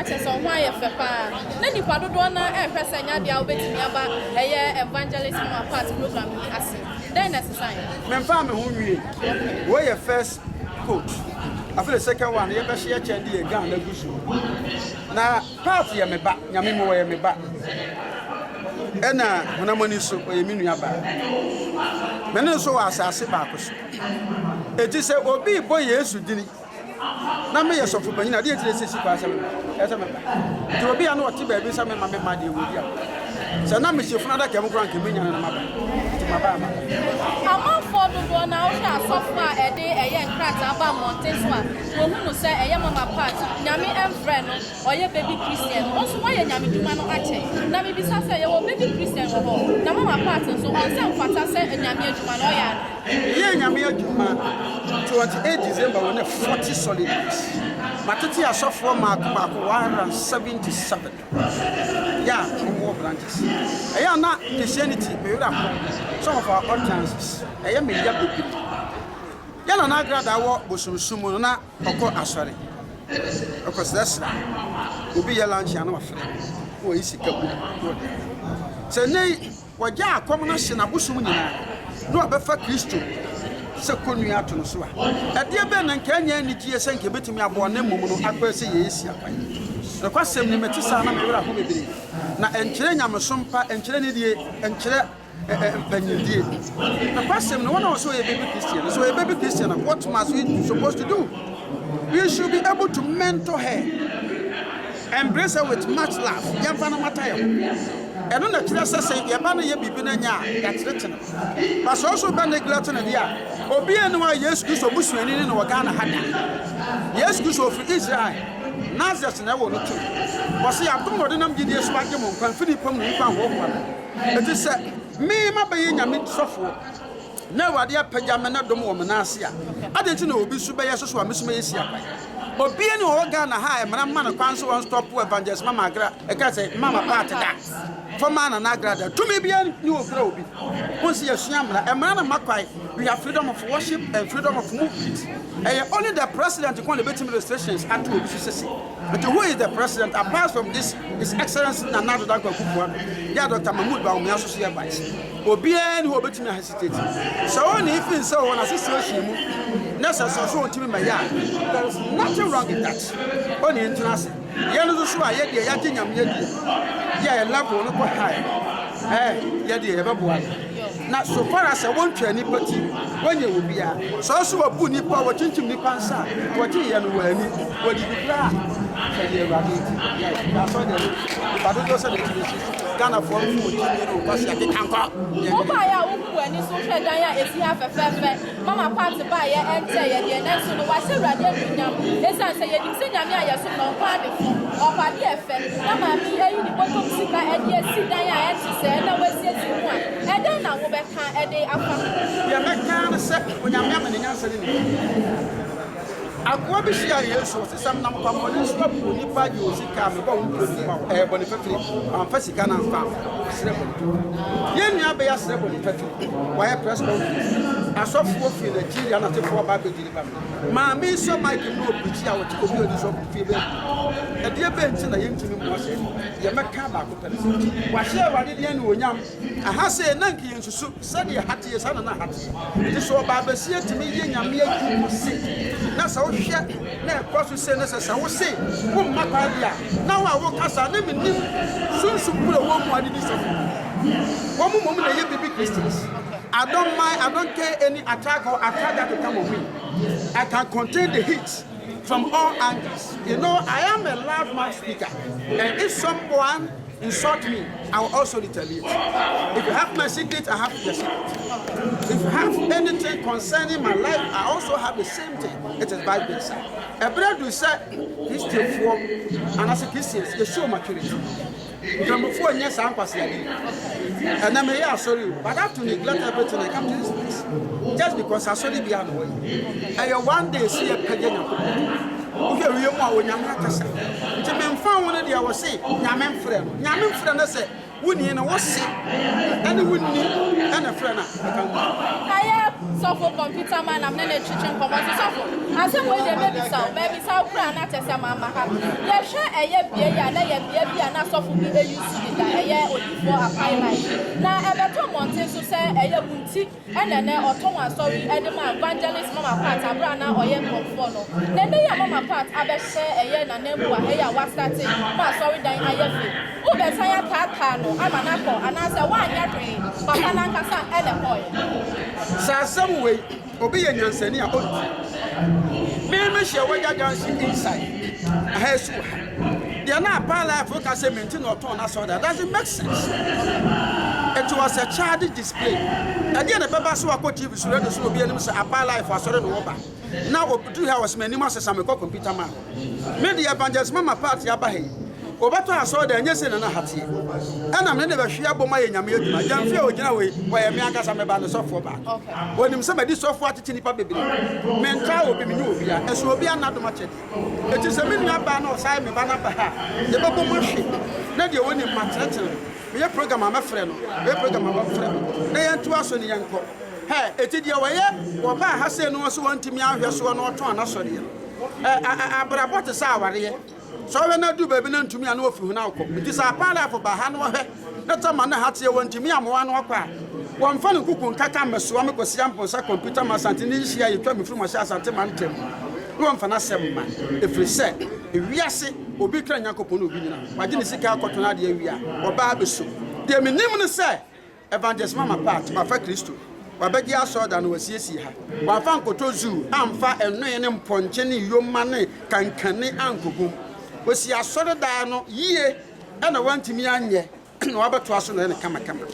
na kyerɛ sɛ wo ho ayɛ fɛ paa. Na nnipa dodoɔ no ara rehwɛ sɛ ɛnyɛ adeɛ a wobɛtumi aba ɛyɛ Evangelist Mama Pat program yi ase. Dɛn na ɛsesaeɛ? Memfaa me ho nwie. Wei yɛ first coat. Afei de second one no yɛbɛhye yɛ kyɛn de yɛ gown no agu so. Na Pat yɛ me ba, Nyame mu ɔyɛ me ba. Ɛna honam ani so ɔyɛ me nua baa. Me ne no nso wɔ asase baako so. Enti sɛ obi rebɔ Yesu dini na meyɛ sɔfo panyin a, adeɛ nti na ɛsɛ si kwan sɛ meba? Ɛsɛ sɛ meba. Nti obi a na ɔte baabi sɛ mema mema deɛ wɔdi a, sɛ na mehyɛ funu adaka mu koraa nka menya no na maba. Nti maba ama. Amanfoɔ dodoɔ no ara wohwɛ asɔfoɔ a ɛde ɛyɛ nkrataa ba mmɔnten so a, wɔhu no sɛ ɛyɛ Mama Pat, Nyame mfrɛ no. Ɔyɛ baby Christian no, wo nso woayɛ Nyame dwuma no akyɛ. Na mebisa sɛ, yɛwɔ baby Christian wɔ hɔ? Na mama part nso, ɔnsɛ mfata sɛ Nyame adwuma no ɔyɛ anaa? Meyɛɛ Nyame adwuma 28 December wɔ ne 40 solid days. Matete asɔfoɔ maako maako 177 yɛ a wɔn wɔ branches. Ɛyɛ a na Christianity me werɛ ho some of our utterances ɛyɛ me ya bebree. Yɛ Nana Agradaa wɔ bosomsom mu no na Ɔkɔ asɔre, ɔkɔsrasra obi yɛ lunch a na wafrɛ no, na wayi sika gu na ɔde ama. Sɛ nnɛ yi wɔgya akɔm no ahye n'abosom nyinaa na wabɛfa Kristo sɛ kɔnnua ato no so a, ɛdeɛ bɛn na nka ɛnyɛ anigyeɛ sɛ nka ɛbɛtumi aboa na mmom no akɔyɛ sɛ yɛresi akwan? Nokwasɛm ni, mete saa na me werɛ aho bebree. Na ɛnkyerɛ nyamesom pa, ɛnkyerɛ nidie, ɛnkyerɛ mpanyindie. Nokwasɛm no, wɔn a wɔsɛ wɔyɛ baby Christian, sɛ ɔyɛ baby Christian a, what must we supposed to do? We should be able to mentor her, embrace her with much love. Yɛmfa no mmata yɛn ho. Ɛno na kyerɛ sɛ sɛ yɛba no yɛ biribi no nyɛ a, yɛakyerɛkyerɛ no. But sɛ ɔso bɛ neglect no deɛ a, obiara nni hɔ a Yesu Kristo busuani ne no wɔ Ghana ha da. Yesu Kristo ɔfiri Israel, Nazareth na ɛwɔ no to. Wɔse adom na ɔde nam gyidie so agye mo nkwa, mfiri nipa mu na onipa ahoahoa no. Enti sɛ me mabɛyɛ Nyame sɔfoɔ, na Awurade apagya me na dom wɔ me nan ase a, adɛn nti na obi nso bɛyɛ soso a me nso mɛyɛ siakwan? Obia ni ɔwɔ Ghana ha a mmara mma no kwan sɛ wɔn stop Evangelist Mama Agra, ɛka sɛ Mama Pat da, former Nana Agra da. Tumi biara ni okura obi. Wɔn sɛ yɛsua mmara, mmara no mma kwan. We have freedom of worship and freedom of movement. Ɛyɛ only the president nko na ebetumi restrictions ato obi so sese. Nti who is the president apart from this His Excellency Nana Addo Dankwa Akufo-Addo yɛ a Doctor Mahmood Bawumia nso so yɛ vice. Obiara ni hɔ a obetumi ahesitate. Sɛ ɔne efi nsɛ wɔ n'association mu na sɛ sɛ ɔso ɔntumi mmɛyɛ a, there is nothing wrong in that. Ɔne ntena ase. Yɛn nso so a yɛ deɛ yɛagye Nyame adie, yɛ a yɛ level no kɔ high no, eh, yɛ deɛ yɛbɛboa no. Na so far as sɛ wɔntwaa nipa ti, wɔnyɛ obiara. Sɛ ɔso wɔbu nipa, wɔkyinkyim nipa nsa a, wɔgye yɛ no wɔ ani, wɔde bi koraa a, sɛ deɛ Awurade nti, yɛ asɔ deɛ no, nipa dodoɔ sɛ deɛ ɛtumi si, Ghanafoɔ mfo wɔn gyimie ne wɔn kwasi akeka nkɔ. Wobaeɛ a wobu w'ani so hwɛ dan a ɛsi ha fɛfɛɛfɛ. Mama Pat baeɛ ɛnkyɛeɛ deɛ nanso no wahyɛ Awurade anuonyam ɛsiane sɛ yɛnim sɛ Nyame a yɛsom no ɔnkɔ adefo, ɔpɛ adeɛ ɛfɛ na maame yi ayi ne bɔtɔm sika ɛde asi dan a ɛnte sɛɛ na wasiesie mu a, ɛdɛn na wobɛka ɛde afa ho? Deɛ mɛka ara ne sɛ Onyame ama no nyansa ne nimdeɛ. Akoa bi hyiaa Yesu, ɔse, Sɛ menam kwammɔne so abu onipa agye wo sika a, mebɔ wo mprenu ma wo. Ɛyɛ bɔne fafiri. Wamfa sika no amfa amma. Ɔsrɛ bɔne fafiri. Yɛn nua bɛyɛ asrɛ bɔne fafiri. Wayɛ press conference. Asɔfoɔ firi Nigeria na atefoɔ aba abɛdi ne ba no. Maame yi sɔ mic mu na ɔpreachi a, ɔte obi a ɔdi sɔfo fie bɛyɛ du. Ɛdeɛ bɛn nti na yɛntumi mmoa saa nipa yi? Deɛ mɛka baako pɛ ne sɛ, wahyɛ Awurade din animuonyam. Aha sei, na anka yɛnsusu. Sɛdeɛ ha teɛ, saa na na ha teɛ. Nti sɛ ɔbaabasia tumi yɛ Nyame adwuma sei, na sɛ wohwɛ na ɛkɔ so sei, na sɛ sɛ wo se womma kwan deɛ a, na wo a woka saa, na mennim sunsum koro a ɛwɔ mu a de di sɔfo. Wɔn mmom na ɛyɛ baby Christians. I don't mind, I don't care any attack or attack that will come on me. I can contain the heat from all angles. You know, I am a loud mouth speaker. And if someone insult me, I will also retaliate. If you have my secret, I have your secret. If you have anything concerning my life, I also have the same thing. It is vice versa. Ɛberɛ du sɛ Kristofoɔ anaasɛ Christians yɛ show maturity. Nkramofoɔ nyɛ saa nkwaseade yi. Ɛnɛ meyɛ asɔre o, but I have to neglect everything and come to this place just because asɔre biara na wɔyɛ. Ɛyɛ one day sɛ yɛpɛgya Nyankopɔn. Wohwɛ wiem a Onyame akasa. Nti memfa ho no deɛ wɔse Nyame mfrɛ no. Nyame mfrɛ no sɛ wonni no, wo se ɛne wonni ɛna frɛ no a, ɛka ho. Ɛyɛ. Sɔfo computer man na me ne no retwetwe nkɔmmɔ nso sɔfo asɛm wei deɛ mɛbisa wo mabisa wo koraa na kyɛ sɛ mamma ha yɛhwɛ ɛyɛ bea yi a na ɛyɛ bea bi a na sɔfo bi use deda ɛyɛ odiyifoɔ Apae Life na ɛbɛtɔ mmɔnten so sɛ ɛyɛ wo nti ɛna ɛnɛ ɔtɔn asɔre yi ɛde ma Evangelist Mama Pat aberɛ a na ɔyɛ nkurɔfoɔ no na ɛnɛ yi a Mama Pat abɛhyɛ ɛyɛ n'ananmu wɔ ha yi a wastate ma asɔredan ayɛ fɛ Wobɛsan ataataa no ama no akɔ anaasɛ woanyɛ hwee, papa no ankasa na ɛkɔeɛ. Sɛ asɛm wei obi yɛ nyansani a ɔntie. Me me hyɛ wagya junction inside aha esu wɔ ha. Deɛ na apaa life ka sɛ me nti na ɔtɔn n'asɔre doesn't make sense. It was a childish display. Ɛdeɛ na ɛbɛba so akɔ TV so radio so na obi anim sɛ apaa life asɔre na wɔba. Na ɔduru ha ɔsɛ m'anim asesa mekɔ computer man. Me deɛ Evangelist Mama Pat aba ha yi, wɔbɛtɔ asɔredan ɛnyɛ sei na na ha teɛ. Ɛna me ne no bɛhwe abom ayɛ Nyame adwuma. Gyamfi a ɔgyina hɔ yi, ɔyɛ me ankasa me ba, ne sɔfoɔ baako. Ɔnim sɛ madi sɔfoɔ atete nnipa bebree. Mentaa obi, menye obiara. Ɛsono obiara n'adom akyɛdeɛ. Enti sɛ me nua baa na ɔsan yɛ me ba no aba ha a, yɛbɛbom ahwe na deɛ ɔnim makyerɛkyerɛ no. Meyɛ program a mɛfrɛ no, meyɛ program a ɔmfrɛ me na yɛntoa so ne yɛnkɔ. Hɛ, enti deɛ wɔyɛ wɔbaa ha sei no nso wɔntumi anhwɛ soɔ na ɔtɔn n'asɔreɛ no. Ɛ, a, a, abrabɔ te sɛ awareɛ. Sɛ ɔhwɛ na aduru baabi na ntumi a na ɔfiri ho na ɔkɔ. Nti sɛ Apaalafo ba ha na ɔhwɛ na tama na ha teɛ wɔntumi ammoa no akɔ a, wɔmfa no nkuku nkaka mmɛsoa me Kwasi Amponsah Computer ma Asante ne nhyia a yɛtwa me firi mu ahyɛ Asante mantam na wɔmfa n'asɛm mma. Ɛfiri sɛ, ewiase, obi kra Nyankopɔn na obi nyina ho. Wagye ne sika akɔtɔn adeɛ awie a, ɔba abɛsom. Deɛ menim ne sɛ, Evangelist Mama Pat, wafa Kristo, wabɛgye asɔrdan na wasiesie ha. Wamfa ankɔtɔ zoo, amfa nnoe ne mpɔnkye ne yoma ne kankane ankɔgu mu. Ɔsii asɔredan no yie na wantumi anyɛ na wabɛtoa so na ɔyɛ no kamakama.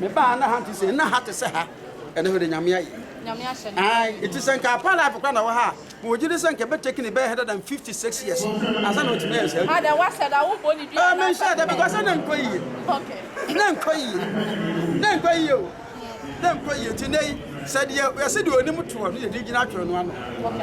Mebaa ha na ha nte sei, na ha te sɛ ha, ɛnɛ hwɛ deɛ Nyame ayɛ. Ae, nti sɛ nka Apa Life koraa na ɛwɔ ha a, mewɔ gyidi sɛ nka ɛbɛ take ne bɛyɛ 156 years ansa na watumi ayɛ saa adwuma. Ada wahyɛ da wobɔ ne dua Oh, menhyɛɛ da because na ɛnkɔ yie. Okay. Na ɛnkɔ yie. Na ɛnkɔ yie o. Na ɛnkɔ yie nti nnɛ yi sɛ deɛ yɛse deɛ onim toɔ no yɛde gyina twere no ano.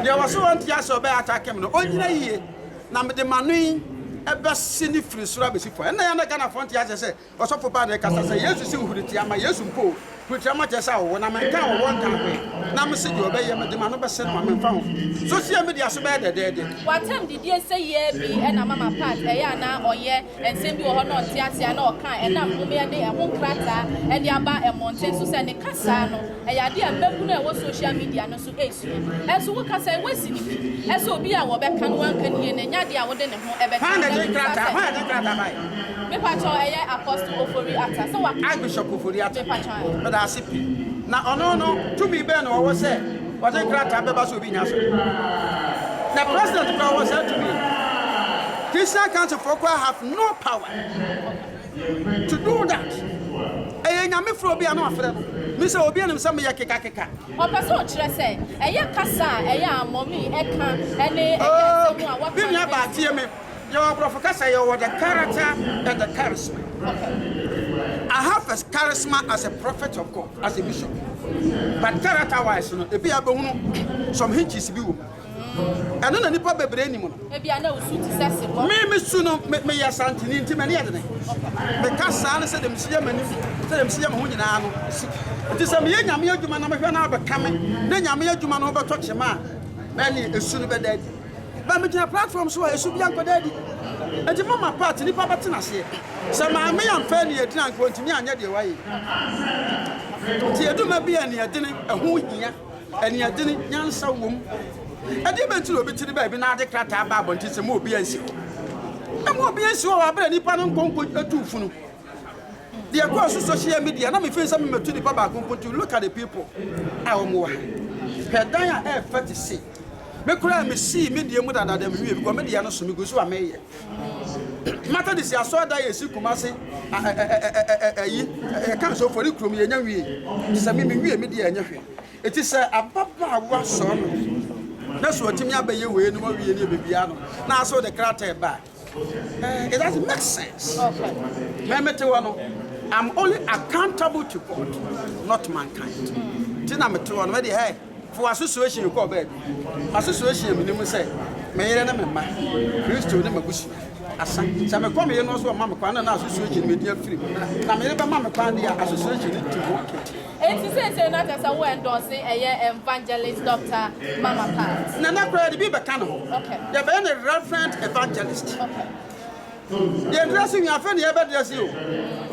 Deɛ wɔse wɔnte ase ɔbɛyɛ atake me no ɔnnyina yie na mede m'ano yi ɛbɛse ne firi soro abɛsi fam. Ɛnna yɛn na Ghanafoɔ nte aseɛ sɛ Ɔsɔfo baa na ɛkasa sɛ, Yesu se huritia ma Yesu mpo o, huritia ma kyerɛ sɛ awɔwɔ, na menka awɔwɔ nka hwee, na mese deɛ ɔbɛyɛ mede m'ano bɛse no ma memfa ho. Social media so bɛyɛ dɛdɛɛdɛ. W'atam didie sɛ yea bi na mama Pat ɛyɛ a na ɔyɛ nsɛm bi wɔ hɔ na ɔnte aseɛ a na ɔka a ɛnam nwoma ɛde ɛho nkrataa ɛde aba mmɔnten so sɛ ne kasaa no ɛyɛ adeɛ a mmabunu a ɛwɔ social media no so ɛresua ɛnso wo kasa yi woasi no pi ɛsɛ obi a wɔbɛka no wanka no yie no ɛnyɛ adeɛ a wode ne ho ɛbɛka Hwan na no ɛde na mebisa nkrataa sɛ hwan na ɛde nkrataa baeɛ? Mepakyɛw ɛyɛ Apostle Ofori Atta sɛ wa. Archbishop Ofori Atta, Mepakyɛw ae. meda ase pii. Na ɔno no, tumi bɛn na ɔwɔ sɛ ɔde nkrataa bɛba sɛ obi nya asɔre? Na president koraa wɔ saa tumi no. Christian Council foɔ koraa have no power to do that. Ɛyɛ Nyame frɛ obi a na wafrɛ no. Me sɛ obi anim sɛ meyɛ kekakeka. Ɔpɛ sɛ ɔkyerɛ sɛ ɛyɛ kasa a ɛyɛ a mɔmi ɛka ɛne ɛyɛ nsɛm a Oh, waka me no nua baa ɛnti. tie me. Yɛwɔ aborɔfo kasa yɛwɔ the character and the charisma. Okay. I have a charisma as a prophet of God, as a bishop. But character wise no, ebi a bɛhunu some hinges bi wɔ mu. Ɛno na nipa bebree nim no. Ebi a na osu te sɛ sebɔ. Me me su no me meyɛ santini nti m'ani yɛ dene. Meka saa no sɛ deɛ mesi yɛ m'anim sɛ deɛ mesi yɛ me ho nyinaa no si. Nti sɛ meyɛ Nyame adwuma na mehwɛ na abɛka me ne Nyame adwuma no ho bɛtɔ kyema a, ɛne esu no bɛda adi. Ba megyina platform so a esu bi ankɔda adi. Enti mama part nipa bɛte n'aseɛ. Sɛ maame amfa aniɛdene anka ɔntumi anyɛ deɛ wayɛ yi. Nti adwuma bi a aniɛdene ɛho hia, aniɛdene nyansa wom. Ɛdeɛ bɛn nti na obi te ne baabi na ade krataa ba abɔnten sɛ ma obi ansi hɔ? Ɛma obi ansi hɔ wɔ abere a nipa no nkɔ nkɔ tu funu. Deɛ ɛkɔɔ so social media na me feel sɛ me mɛtu nipa baako mpo nti look at the people a wɔn wɔ ha. Hwɛ dan a ɛɛfɛ te sei. Me koraa me sii me deɛ mu dadaada me wie because me deɛ no so me gu so a meyɛ. Methodist asɔredan yɛ si Kumasi ɛyi ɛka nso fɔri kurom yɛ nya wie. Te sɛ me me wie me deɛ ɛnyɛ hwɛ. Eti sɛ ababaawa sɔɔ no na so ɔtumi abɛyɛ wei no wawie ne ebebia no na aso de krataa ba. Eh, it doesn't make sense. Okay. Me mete hɔ no, I'm only accountable to God, not mankind. Ti na mete hɔ no, me deɛ, hey, for association kɔ baabi. Association mi nim sɛ, me yere ne me mma, Kristo ne m'abusua. Asa. Sɛ mekɔ me yere no hɔ sɛ ɔmma me kwan na na association no medi afiri mu. Na me yere bɛma me kwan deɛ a, association no di ho kɛti. Enti seesei no akyerɛ sɛ wo endorse ɛyɛ Evangelist Doctor Mama Pat? Nana koraa yɛde bi bɛka ne ho. Okay. Yɛbɛyɛ no Reverend Evangelist. Okay. Yɛn dressing wie afei na yɛbɛ dress o.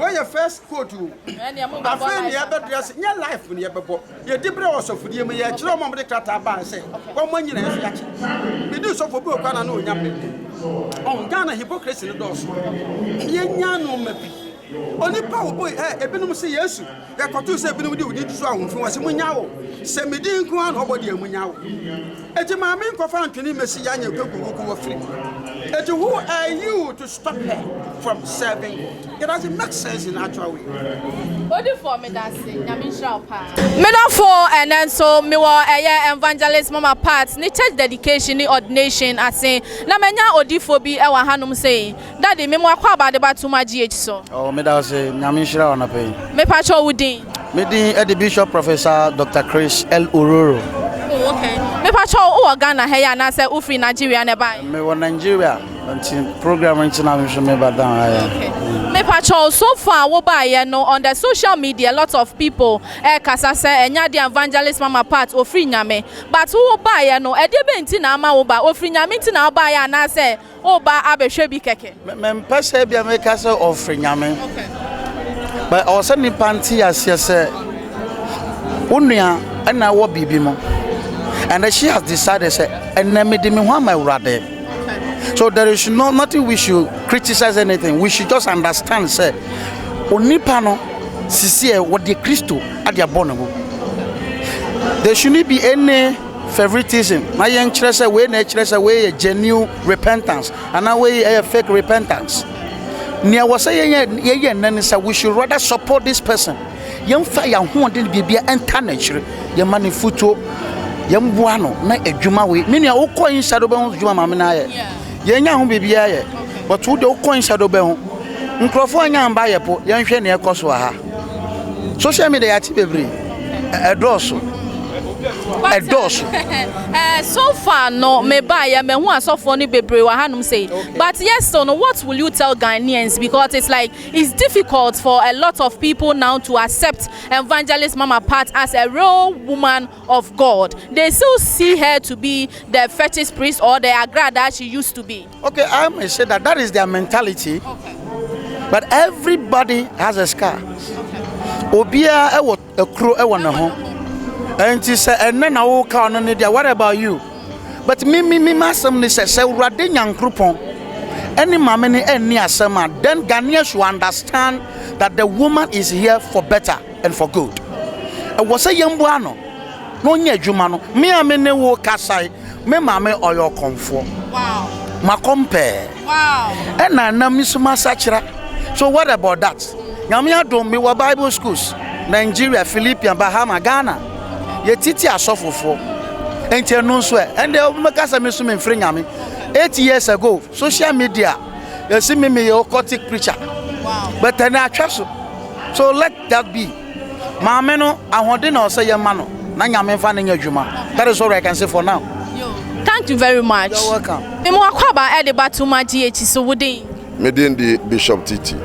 Wei yɛ first coat o. Ɛnneɛ mo bɛbɔ Afei na life yɛbɛ ankasa. dress nyɛ life na yɛbɛbɔ. Yɛdi berɛ wɔ sɔfodie mu yɛkyerɛ wɔn a wɔde krataa baa sɛ wɔn anyina yɛn so yɛakye. Medi sɔfo bi wɔ kwan na na ɔnya me. Ɔn Ghana hypocrisy no dɔɔso. Yɛnya nneɛma bi. Onipa wɔ boy ɛ ebinom se Yesu yɛkɔtoo sɛ ebinom de wo din tutu ahomfi wɔ se munya wo. Sɛ me din nko ara na ɔbɔ deɛ munya wo. Eti maame nkɔfa ntwene mmesi yɛ anyɛ kweku wɔ firi. Eti who are you to stop her from serving God? It doesn't make sense in actual way. Odifoɔ medase Nyame nhyira wo paa. Medɔfo ɛnɛ nso mewɔ ɛyɛ Evangelist Mama Pat ne church dedication ne ordination ase na manya odifoɔ bi ɛwɔ hanom sei. Daddy me mo akwaaba de ba Tuma GH so. Oh, meda wo ase. Nyame nhyira wo anɔpa yi. Mepakyɛw wo din? Me din de Bishop Professor Doctor Chris L. Ororo. Oh, okay. Mepakyɛw wo wɔ Ghana ha yi anaasɛ wo firi Nigeria na ɛbaeɛ? Me wɔ Nigeria, nti program nti na me nso me ba down ha yi. Okay. Mepakyɛw so far wo baeɛ no on the social media lot of people ɛrekasa sɛ ɛnyɛ adeɛ a Evangelist Mama Pat ofiri Nyame but wo baeɛ no ɛdeɛ bɛn nti na ama wo ba? Ofiri Nyame nti na wo baeɛ anaasɛ Woreba abɛhwɛ bi kɛkɛ. Mempɛ sɛ ebia meka sɛ ɔfiri Nyame. But ɔwɔ sɛ nipa nte aseɛ sɛ wo nua ɛna ɛwɔ biribi mu. And she has decided sɛ ɛnɛ mede me ho ama Awurade. So there is no nothing we should criticize anything. We should just understand sɛ onipa no sisi ɛ wɔde Kristo ade abɔ ne ho. There shouldn't be any Favoritism, na yɛnkyerɛ sɛ wei na ɛkyerɛ sɛ wei yɛ genuine repentance anaa wei ɛyɛ fake repentance. Nea wɔ sɛ yɛyɛ yɛyɛ nnɛ ne sɛ we should rather support this person. Yɛmfa yɛn ahoɔden biribia ɛnta n'akyiri, yɛma ne futuo, yɛmboa no na adwuma wei. Me nua wokɔ inside wobɛhu adwuma maame no ayɛ. Yɛnya ho biribiara yɛ. But wo deɛ wokɔ inside wobɛhu. Nkurɔfoɔ anya mba yɛ po, yɛnhwɛ nea ɛkɔ so wɔ ha. Social media yɛate bebree. Ɛdɔɔso. Ɛdɔɔso. Eh, so far no, me ba yɛ mehu asɔfoɔ no bebree wɔ hanom sei. But yes still no, what will you tell Ghanaians because it's like it's difficult for a lot of people now to accept Evangelist Mama Pat as a real woman of God. They still see her to be the fetish priest or the agrada she used to be. Okay, I may say that that is their mentality. Okay. But everybody has a scar. Obiara ɛwɔ ekuro ɛwɔ ne ho. Ɛnti sɛ ɛnɛ na woka ɔno ne deɛ what about you? But me me me m'asɛm ne sɛ sɛ Awurade Nyankoropɔn ɛne maame no ɛnni asɛm a then Ghanaians should understand that the woman is here for better and for good. Ɛwɔ sɛ yɛmboa no na ɔnyɛ adwuma no. Me a me ne wo kasa yi, me maame ɔyɛ ɔkɔmfoɔ. Makɔm pɛɛ. Ɛna ɛnam me so masakyera. So what about that? Nyame adom mewɔ Bible schools, Nigeria, Philippines, Bahama, Ghana. Yɛtiti asɔfofoɔ. Enti ɛno nso ɛ, ɛnde wobɛka sɛ me nso memfiri Nyame. 8 years ago, social media, yɛsi me meyɛ occultic preacher. But ɛnɛ atwa so. So let that be. Maame no, ahoɔden na ɔsɛ yɛma no na Nyame mfa no nyɛ adwuma. That is all I can say for now. Thank you very much. You're welcome. Me mo akwaba ɛde ba Tuma GH so wo din? Me din de Bishop Titi.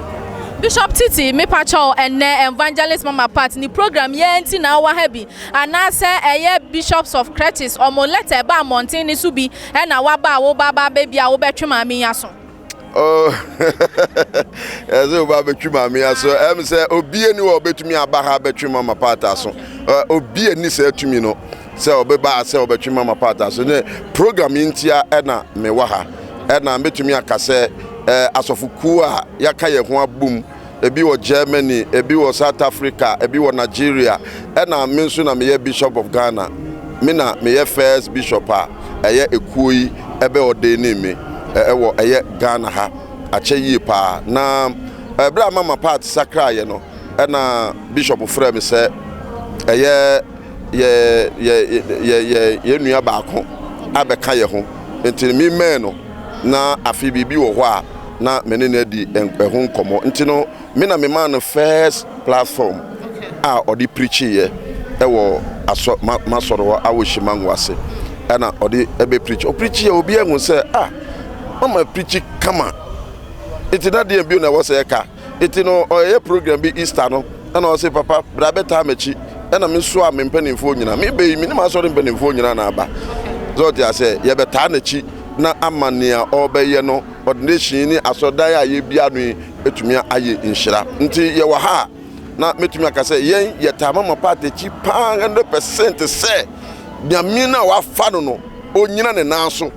Bishop Titi, me pakyɛw ɛnɛ Evangelist Mama Pat ne program yɛ nti na wowɔ ha bi anaasɛ ɛyɛ Bishops of Crèches ɔmo letter ɛba mmɔnten ne so bi ɛna waba a woba ba baabi a wobɛtwe maame yi aso? Oh, ɛsɛ oba abɛtwi maame aso. Ɛm sɛ obi ani wɔ ɔbɛtumi aba ha abɛtwi Mama Pat aso. Obi ani sɛ atumi no sɛ ɔbɛba sɛ ɔbɛtwi Mama Pat aso. Ne program yi ntia ɛna mewɔ ha. Ɛna mɛtumi aka sɛ asɔfokuo a yɛaka yɛn ho abom, ebi wɔ Germany, ebi wɔ South Africa, ebi wɔ Nigeria, ɛna me nso na meyɛ Bishop of Ghana. Me na meyɛ first bishop a ɛyɛ ekuo yi ɛbɛ ordain me ɛwɔ ɛyɛ Ghana ha. Akyɛ yie paa. Na ɛberɛ a Mama Pat sakraeɛ no, ɛna bishop frɛ me sɛ ɛyɛ yɛ yɛ yɛ yɛ yɛn nua baako abɛka yɛ ho, nti me mmɛn no na afei biribi wɔ hɔ a na me ne no adi ɛho nkɔmmɔ. Nti no me na me maa no first platform a ɔde preachiiɛ ɛwɔ asɔ ma masɔre hɔ awɔ Shimango ase, ɛna ɔde ɛbɛ preach. Ɔpreachiiɛ, obi ahu sɛ ah, mama preachi kama. Nti na deɛn bio na ɛwɔ sɛ ɛka? Nti no ɔyɛ program bi Easter no, ɛna ɔse papa bra bɛtaa m'akyi, ɛna me soa me mpanimfoɔ nyinaa. Me bɛ yi, me ne m'asɔre mpanimfoɔ nyinaa na aba. Sɛ ɔte aseɛ, yɛbɛtaa n'akyi na ama nea ɔrebɛyɛ no, ordination ne asɔredan a yɛbia no yi atumi ayɛ nhyira. Nti yɛwɔ ha a, na mɛtumi aka sɛ yɛn yɛtaa Mama Pat akyi paa 100% sɛ Nyame no a wafa no no, ɔnyina ne nan so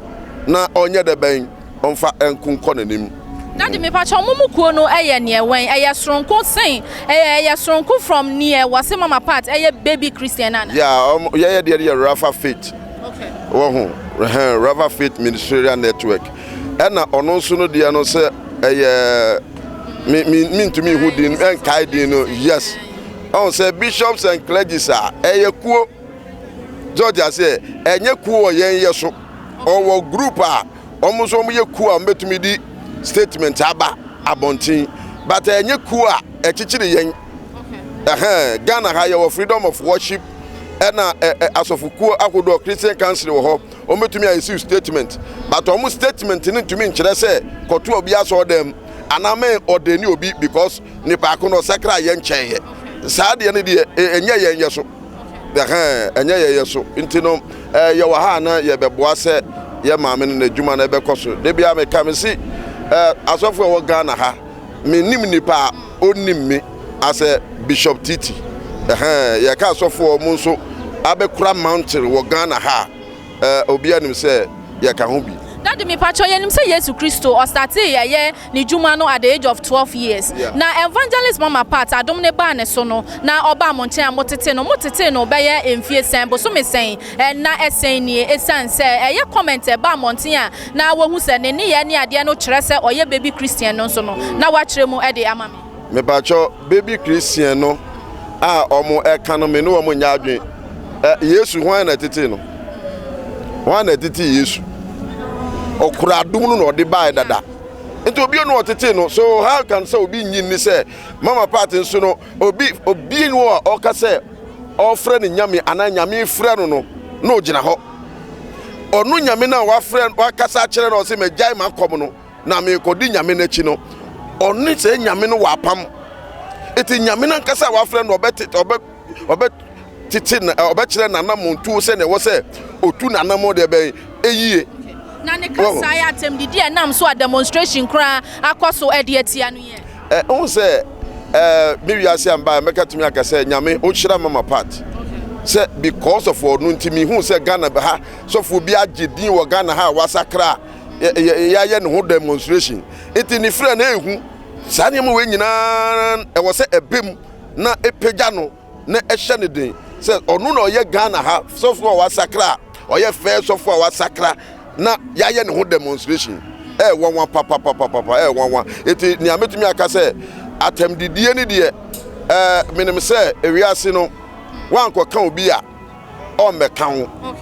na ɔnyɛ dɛ bɛn ɔmfa nko nkɔ n'anim. Daddy mepakyɛw mo mu kuo no yɛ neɛ wɛn? Ɛyɛ soronko sen ɛyɛ ɛyɛ soronko from neɛ wɔse mama part ɛyɛ baby Christian no anaa? Yeah, ɔmo yɛyɛ deɛ no yɛ Rapha Faith. Okay. Wɔho, ɛhɛn, Rapha Faith Ministerial Network. Ɛna ɔno nso no deɛ no sɛ ɛyɛ me me mentumi nhu din ɛnkae din no yes. Ɔho sɛ bishops and clergies a ɛyɛ kuo. Sɛ ɔte aseɛ ɛnyɛ kuo wɔ yɛn yɛ so. Ɔwɔ group a wɔn nso wɔn yɛ kuo a wɔbɛtumi di statement aba abɔnten but ɛnyɛ kuo a ɛkyekyere yɛn. Ɛhɛn Ghana ha yɛwɔ freedom of worship ɛna ɛ ɛ asɔfokuo ahodoɔ Christian Council wɔ hɔ wɔn bɛtumi ayɛ siw statement but wɔn statement no ntumi nkyerɛ sɛ kɔto obi asɔɔ dɛm anaa mɛ ɔde ne obi because nipa ko no ɔsakra yɛn nkyɛn yɛ saa deɛ no deɛ ɛnyɛ yɛn yɛ so. Ɛhɛn, ɛnyɛ yɛn yɛ so. Nti no, eh, yɛwɔ ha a na yɛbɛboa sɛ yɛ maame no n'adwuma no ɛbɛkɔ so. Da biara meka, mese, eh, asɔfo a ɛwɔ Ghana ha, mennim nipa a ɔnnim me asɛ Bishop Titi. Ɛhɛn, yɛka asɔfo a wɔn nso abɛkura mantle wɔ Ghana ha a, eh, obiara nim sɛ yɛka ho bi. Daddy mepakyɛw yɛnim sɛ Yesu Kristo ɔstartee ɛyɛ ne dwuma no at the age of 12 years. Na Evangelist Mama Pat adom no baa ne so no, na ɔbaa mo nkyɛn a motetee no, motetee no bɛyɛ mfie sɛn, bosome sɛn, nna sɛn nie? Esiane sɛ ɛyɛ comment a ɛbaa mmɔnten a na wɔhu sɛ ne nneyɛɛ ne adeɛ no kyerɛ sɛ ɔyɛ baby Christian no nso no, na woakyerɛ mu de ama me. Mepakyɛw, baby Christian no a wɔn ɛka no me ne wɔn nyɛ adwene. Ɛ Yesu hwan na ɛtetee no? Hwan na ɛtetee Yesu? Ɔkura adom no na ɔde baeɛ dada. Nti obi no ɔtetee no so how can sɛ obi nyi nni sɛ mama part nso no obi obi no a ɔka sɛ ɔfrɛ no nyame anaa nyame frɛ no no na ɔgyina hɔ. Ɔno nyame no a wafrɛ wakasa akyerɛ no ɔsɛ magyae makɔm no na merekɔdi nyame no akyi no, ɔne sɛ nyame no wɔ apam. Eti nyame no ankasa a wafrɛ no ɔbɛte ɔbɛ ɔbɛtete na ɔbɛkyerɛ n'anammɔntuo sɛnea ɛwɔ sɛ otu n'anammɔn deɛ bɛn eyie. Na ne kasa yɛ atɛmdidi a ɛnam so a demonstration koraa akɔ so de atia no yi ɛ? Ɛ wohu sɛ ɛɛ me wiase a mbaeɛ mɛka tumi aka sɛ nyame ɔnhyira mama part sɛ because of ɔno nti mehu sɛ Ghana ha sɔfoɔ bi agye din wɔ Ghana ha a wasakra a yɛayɛ ne ho demonstration nti ne frɛ no ehu saa nneɛma wei nyinaa ɛwɔ sɛ ɛbɛ mu na ɛpagya no na ɛhyɛ ne den sɛ ɔno na ɔyɛ Ghana ha sɔfo a wasakra a ɔyɛ fɛɛ sɔfo a wasakra na yɛayɛ ne ho demonstration ɛyɛ nwanwa papapapapa ɛyɛ nwanwa eti nea metumi aka sɛ atɛmdidie ne deɛ ɛɛ menim sɛ ewiase no wankɔka obi a ɔmmɛka ho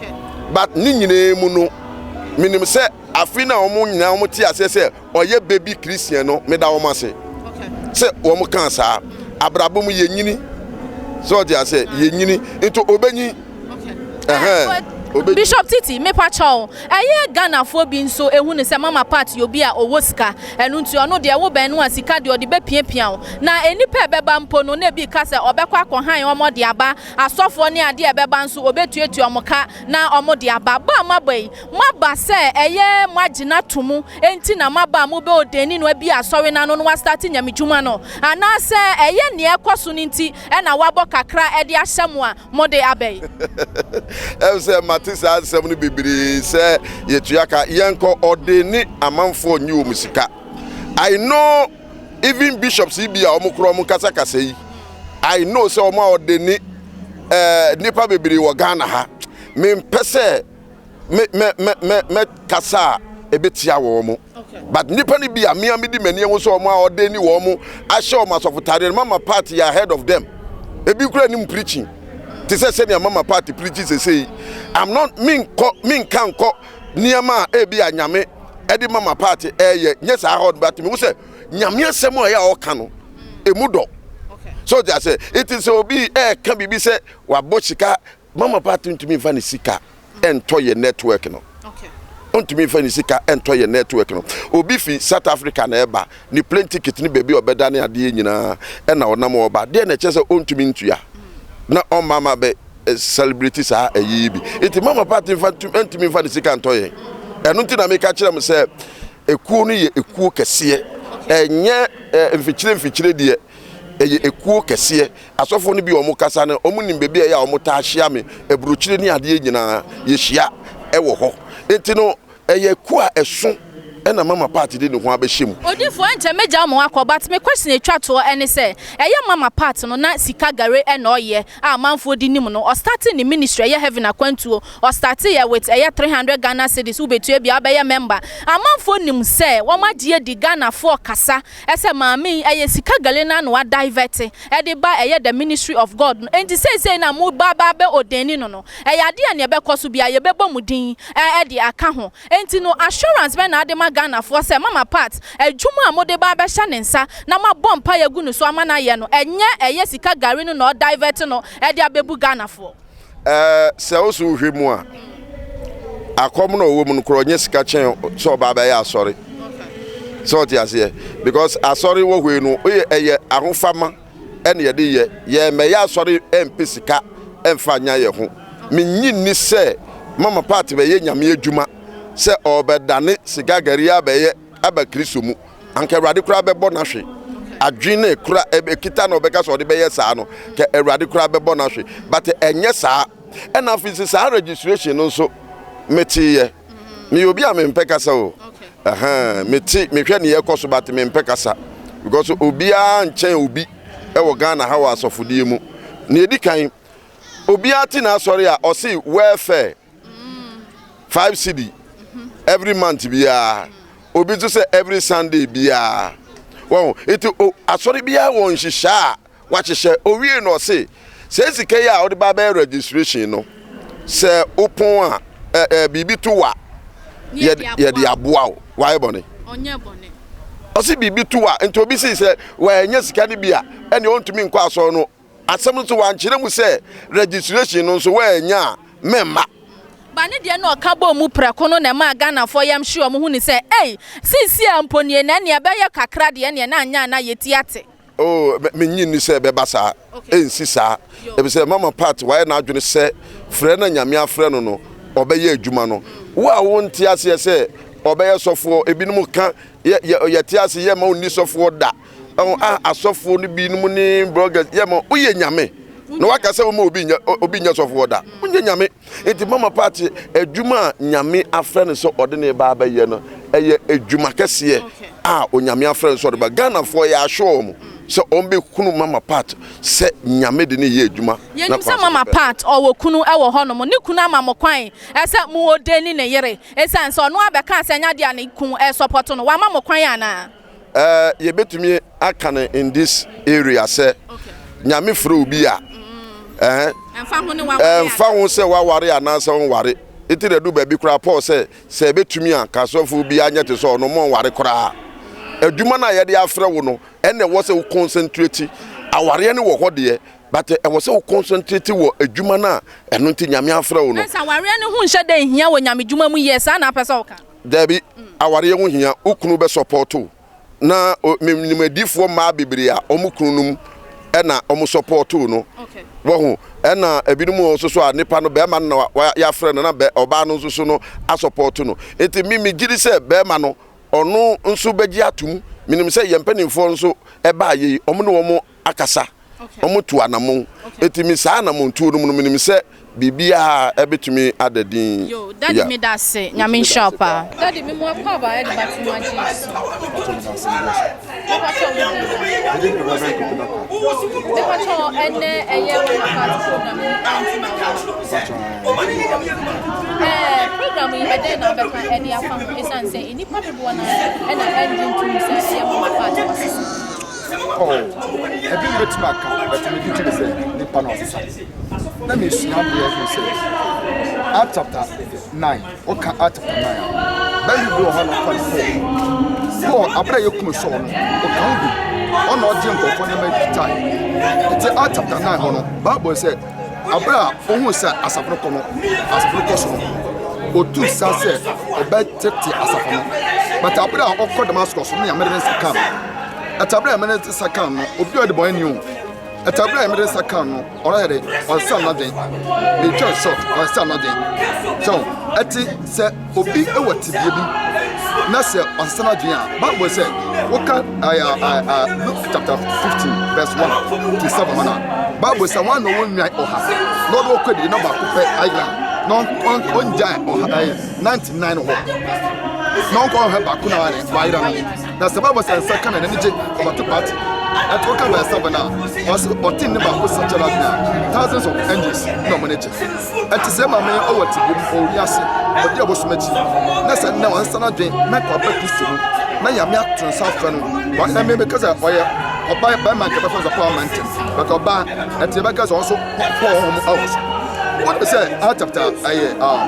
but ne nyinaa mu no menim sɛ afe no a wɔn nyinaa wɔn te aseɛ sɛ ɔyɛ baby Christian no meda wɔn ase sɛ wɔn kaa saa abrabɔ mu yɛnyini sɛ ɔte aseɛ yɛnyini nti ɔbɛnyin Bishop Titi mepa kyɛw ɛyɛ Ghanafoɔ bi nso ehu ne sɛ Mama Pat yɛ obi a ɔwɔ sika ɛno nti ɔno deɛ wo bɛn no a sika deɛ ɔde bɛpiapia wo na nnipa ɛbɛba mpo no na ebi ka sɛ ɔbɛkɔ akɔhan wɔn de aba Asɔfoɔ ne adeɛ a ɛbɛba nso wɔbɛtuatua wɔn ka na wɔde aba. Bɔ a moaba yi, moaba sɛ ɛyɛ moagye no ato mu nti na moaba a mobɛ ordaini no abue asɔre no ano na wastate nyamedwuma no? Anaasɛ ɛyɛ nea ɛkɔ so no nti na wɔabɔ kakra de ahyɛ mo a mode aba yi? Ɛm sɛ mate saa nsɛm no bebree sɛ yɛtua ka, yɛnkɔ ordaini amanfoɔ nnye wɔn sika. I know even bishops yi bi a wɔn korɔ wɔn kasakasa yi i know sɛ wɔn a wɔde ni ɛɛ eh, nipa bebree wɔ ghana ha mempɛ sɛ me mɛ mɛ mɛ mɛ kasa a ebetia wɔn mo but nipa no bi a mmea mi di m'ani ehu sɛ wɔn a wɔde ni wɔn mo ahyɛ wɔn asɔfotadeɛ no mama party yɛ ahead of them ebi kura nim preaching te sɛ sɛnea mama party preaching sese yi i'm not menkɔ menka nkɔ nneɛma a ebi a nyame ɛde mama party ɛyɛ nyɛ saa hɔ but mehu sɛ nyame asɛm a ɛyɛ a ɔka no emu dɔ so ɔte ase eti sɛ obi ɛɛka biribi sɛ wabɔ sika mama party ntumi nfa ne sika ɛntɔ yɛ network no. Ɔntumi mfa ne sika ntɔ yɛn network no. Obi fi South Africa na ɛba, ne plane ticket ne baabi a ɔbɛda ne adeɛ nyinaa ɛna ɔnam ɔba. Deɛ na ɛkyerɛ sɛ ɔntumi ntua na ɔmma ma bɛ celebrate saa ɛyi yi bi. Nti Mama Pat mfa ntumi mfa ne sika ntɔ yɛn. Ɛno nti na meka kyerɛ mo sɛ ekuo no yɛ ekuo kɛseɛ. Ɛnyɛ mfikyire mfikyire deɛ, ɛyɛ ekuo kɛseɛ. Asɔfoɔ no bi a wɔkasa no, wɔnim baabi a ɛyɛ a wɔtaa hyia me, aburokyire ne adeɛ nyinaa, yɛhyia wɔ hɔ. Enti no, ɛyɛ kuo a ɛso na Mama Pat de ne ho abɛhyɛ mu. Odifoɔ ɛnkyɛ mɛgya mo akɔ but me question ɛtwa toɔ ɛne sɛ ɛyɛ Mama Pat no na sika gare ɛna ɔyɛ a amanfoɔ de nim no ɔstartee ne ministry ɛyɛ heaven akwantuo ɔstarteeɛ with ɛyɛ 300 Ghana cedis wobɛtua bi a wobɛyɛ member amanfoɔ nim sɛ wɔn agye adi Ghanafoɔ kasa ɛsɛ maame yi ɛyɛ sika gare no ara na wa divert ɛde ba ɛyɛ the ministry of God no enti seisei no a mo ba ba abɛ ordaini no no ɛyɛ adeɛ a nea ɛbɛkɔ so biara yɛbɛbɔ mo din ɛde aka ho enti no assurance bɛn na ade ma Ghanafoɔ sɛ Mama Pat adwuma a mode ba abɛhyɛ ne nsa na moabɔ mpaeɛ agu ne so ama no ayɛ no ɛnyɛ ɛyɛ sika gari no na ɔdivert no ɛde abɛbu Ghanafoɔ. Ɛɛ sɛ wo so wohwɛ mu a, akɔm na ɔwɔ mu no korɔ ɔnyɛ sika kyɛn sɛ ɔba abɛyɛ asɔre. Sɛ ɔte aseɛ because asɔre wɔ hɔ yi no woyɛ ɛyɛ ahofama ɛna yɛde yɛ yɛn mɛyɛ asɔre ɛmpɛ sika ɛmfa nya yɛ ho. Menyi nni sɛ mama part bɛyɛ nyame adwuma sɛ ɔbɛdane sika gari abɛyɛ aba Kristo mu. Anka Awurade koraa bɛbɔ no ahwe. Adwene no ekura ekita na ɔbɛka sɛ ɔde bɛyɛ saa no, kɛ Awurade koraa bɛbɔ no ahwe. But ɛnyɛ saa. Ɛna afei sɛ saa registration no nso meteeɛ. Meyɛ obi a mempɛ kasa o. Ɛhɛn, mete mehwɛ nea ɛkɔ so but mempɛ kasa. Because obiara nkyɛn obi ɛwɔ Ghana ha wɔ asɔfodie mu. Nea edi kan, obiara te n'asɔre a ɔse welfare. 5 cedi every month biara obi nso sɛ every sunday biara wɔn nti asɔre biara wɔ nhyehyɛ a wahyehyɛ owie na ɔse sɛ sika yi a ɔde ba bɛyɛ registration no sɛ wopɔn a ɛ ɛ biribi to wa yɛde aboa wo wayɛ bɔne ɔse biribi to wa nti obi si sɛ wɔanya sika no bi a ɛne ɔntumi nkɔ asɔre no Asɛm no nso wankyerɛ mu sɛ registration no nso woannya a mɛmma. Ba ne deɛ na ɔka bɔɔ mu prɛko no na ɛmaa Ghanafoɔ yam hyee wɔn huni sɛ ei, seesei ara mpo nie na ɛneɛ ɛbɛyɛ kakra deɛ ɛneɛ na anyɛ a na yɛti ate. Oh, mennye nni sɛ ɛbɛba saa. Ɛnsi saa. Efisɛ Mama Pat wayɛ n'adwene sɛ frɛ no a Nyame afrɛ no no, ɔbɛyɛ adwuma no. Wo a wonte aseɛ sɛ ɔbɛyɛ sɔfoɔ, ebinom ka, yɛ, yɛ, yɛte ase, yɛmma ɔnni sɔfoɔ da. Ɛho a asɔfoɔ no binom ne bloggers yɛ ma woyɛ nyame na waka sɛ woma obi nyɛ obi nyɛ sɔfoɔ da wonyɛ nyame nti mama paati adwuma a nyame afrɛ no sɛ ɔde ne ba abɛyɛ no ɛyɛ adwuma kɛseɛ a onyame afrɛ no sɛ ɔde ba Ghanafoɔ yɛ ahyɛ wɔn sɛ wɔn bɛhunu mama paati sɛ nyame de ne yɛ adwuma. Yɛnim sɛ mama paat ɔwɔ kunu wɔ hɔnom ne kunu ama mo kwan sɛ mo odeni ne yere ɛsiane sɛ ɔno abɛkaa sɛ ɛnyɛ adeɛ a ne kun ɛsɔpɔto no wama mo kwan anaa? Eh, yɛbɛtumi aka no in this area sɛ Nyame frɛ obi a, eh, ɛmfa ho sɛ waware anaasɛ ɔnware. Nti na ɛdu baabi koraa Paul sɛ, sɛ ɛbɛtumi a, ka sɔfo bi anyɛ te sɛ ɔno, ma ɔnware koraa. Adwuma no a yɛde afrɛ wo no, ɛna ɛwɔ sɛ wo concentrate. Awareɛ no wɔ hɔ deɛ, but ɛwɔ sɛ wo concentrate wɔ adwuma no a ɛno nti Nyame afrɛ wo no. Nanso awareɛ no ho nhyɛ da nhia wɔ Nyame dwuma mu yie, saa na apɛ sɛ woka? Dabi, awareɛ ho hia, wo kunu bɛ support wo. Na menim adiifoɔ mmaa bebree a wɔn kunu nom ɛna wɔn support no. Wɔho ɛna ebinom wɔ nso so a nipa no bɛrima no na yɛafrɛ no na ɔbaa no nso so no asupɔto no. Nti me megye di sɛ bɛrima no ɔno nso bɛgye atum. Menim sɛ yɛn mpanimfoɔ nso ɛbaa yei wɔn ne wɔn akasa, wɔtu anamon. Enti me saa anamontuo no mu no, menim sɛ biribiara ɛbɛtumi ada din. Yo, daddy me da ase, nyame nhyira wo paa. Daddy me mu akɔ aba ɛde ba to ma Jesus. Me pacho wo din na. Me pacho ɛnɛ ɛyɛ mama party program yi anti na wo. Ɛɛ program yi ɛdɛn na abɛka ɛde afa ho esan sɛ nnipa dodoɔ na ɛna ɛngye ntum sɛ ɛyɛ mama party wasesa. Oh, ebi mbɛtumi aka but me gye di sɛ nipa na ɔsesa. Na mesua adeɛ ho sɛ Act chapter 9, woka Act chapter 9 a, bɛyɛ bi wɔ hɔ na ɔfa no Paul. Paul, abere a yɛkum Saul no, ɔka ho bi. Ɔna ɔgye nkurɔfoɔ nneɛma twitae. Nti Act chapter 9 hɔ no, Bible sɛ abere a ohun sɛ asafo no kɔ no, asafo no kɔ so no, Otuu sa sɛ ɔbɛtsetse asafo no. But aber a ɔkɔ Damascus no Nyame de ne nsa kaa no. But aber a Nyame de ne nsa kaa no, obi a ɔyɛ debɔnyi o. But aber a Nyame de ne nsa kaa no, ɔno ayɛ dɛ, ɔnsan n'adwen. Metwa no short, ɔnsan n'adwen. So, ɛtse sɛ obi wɔ tebea bi na sɛ ɔsesa n'adwene a, Bible sɛ woka Luke chapter 15 verse 1 to 7 hɔ no a, Bible sɛ wɔn na wɔn nwan ɔha na ɔde wɔkɔ adidi na baako pɛ ayera na ɔngyae ɔha 99 hɔ na ɔnkɔ ɔhwɛ baako na wayera no. Na sɛ Bible sɛ nsa ka na n'ani gye ɔbɛto party. Ɛto woka verse 7 a, ɔsɛ ɔte ne baako sakyera adwene a, thousands of angels na wɔn ani gye. Ɛte sɛ maame yi ɔwɔ tebea mu, ɔwɔ wiase, ɔdi abosom akyi, na sɛ nnɛ wansa n'adwen na nka ɔba Kristo mu, na Nyame ato nsa afrɛ no, wa na me meka sɛ ɔyɛ ɔbaa bɛrima nka bɛfrɛ no sɛ Paul Mantam, but ɔbaa, ɛte yɛbɛka sɛ ɔno nso Paul honhom awɔ so. Wonim sɛ Acts chapter ɛyɛ ah,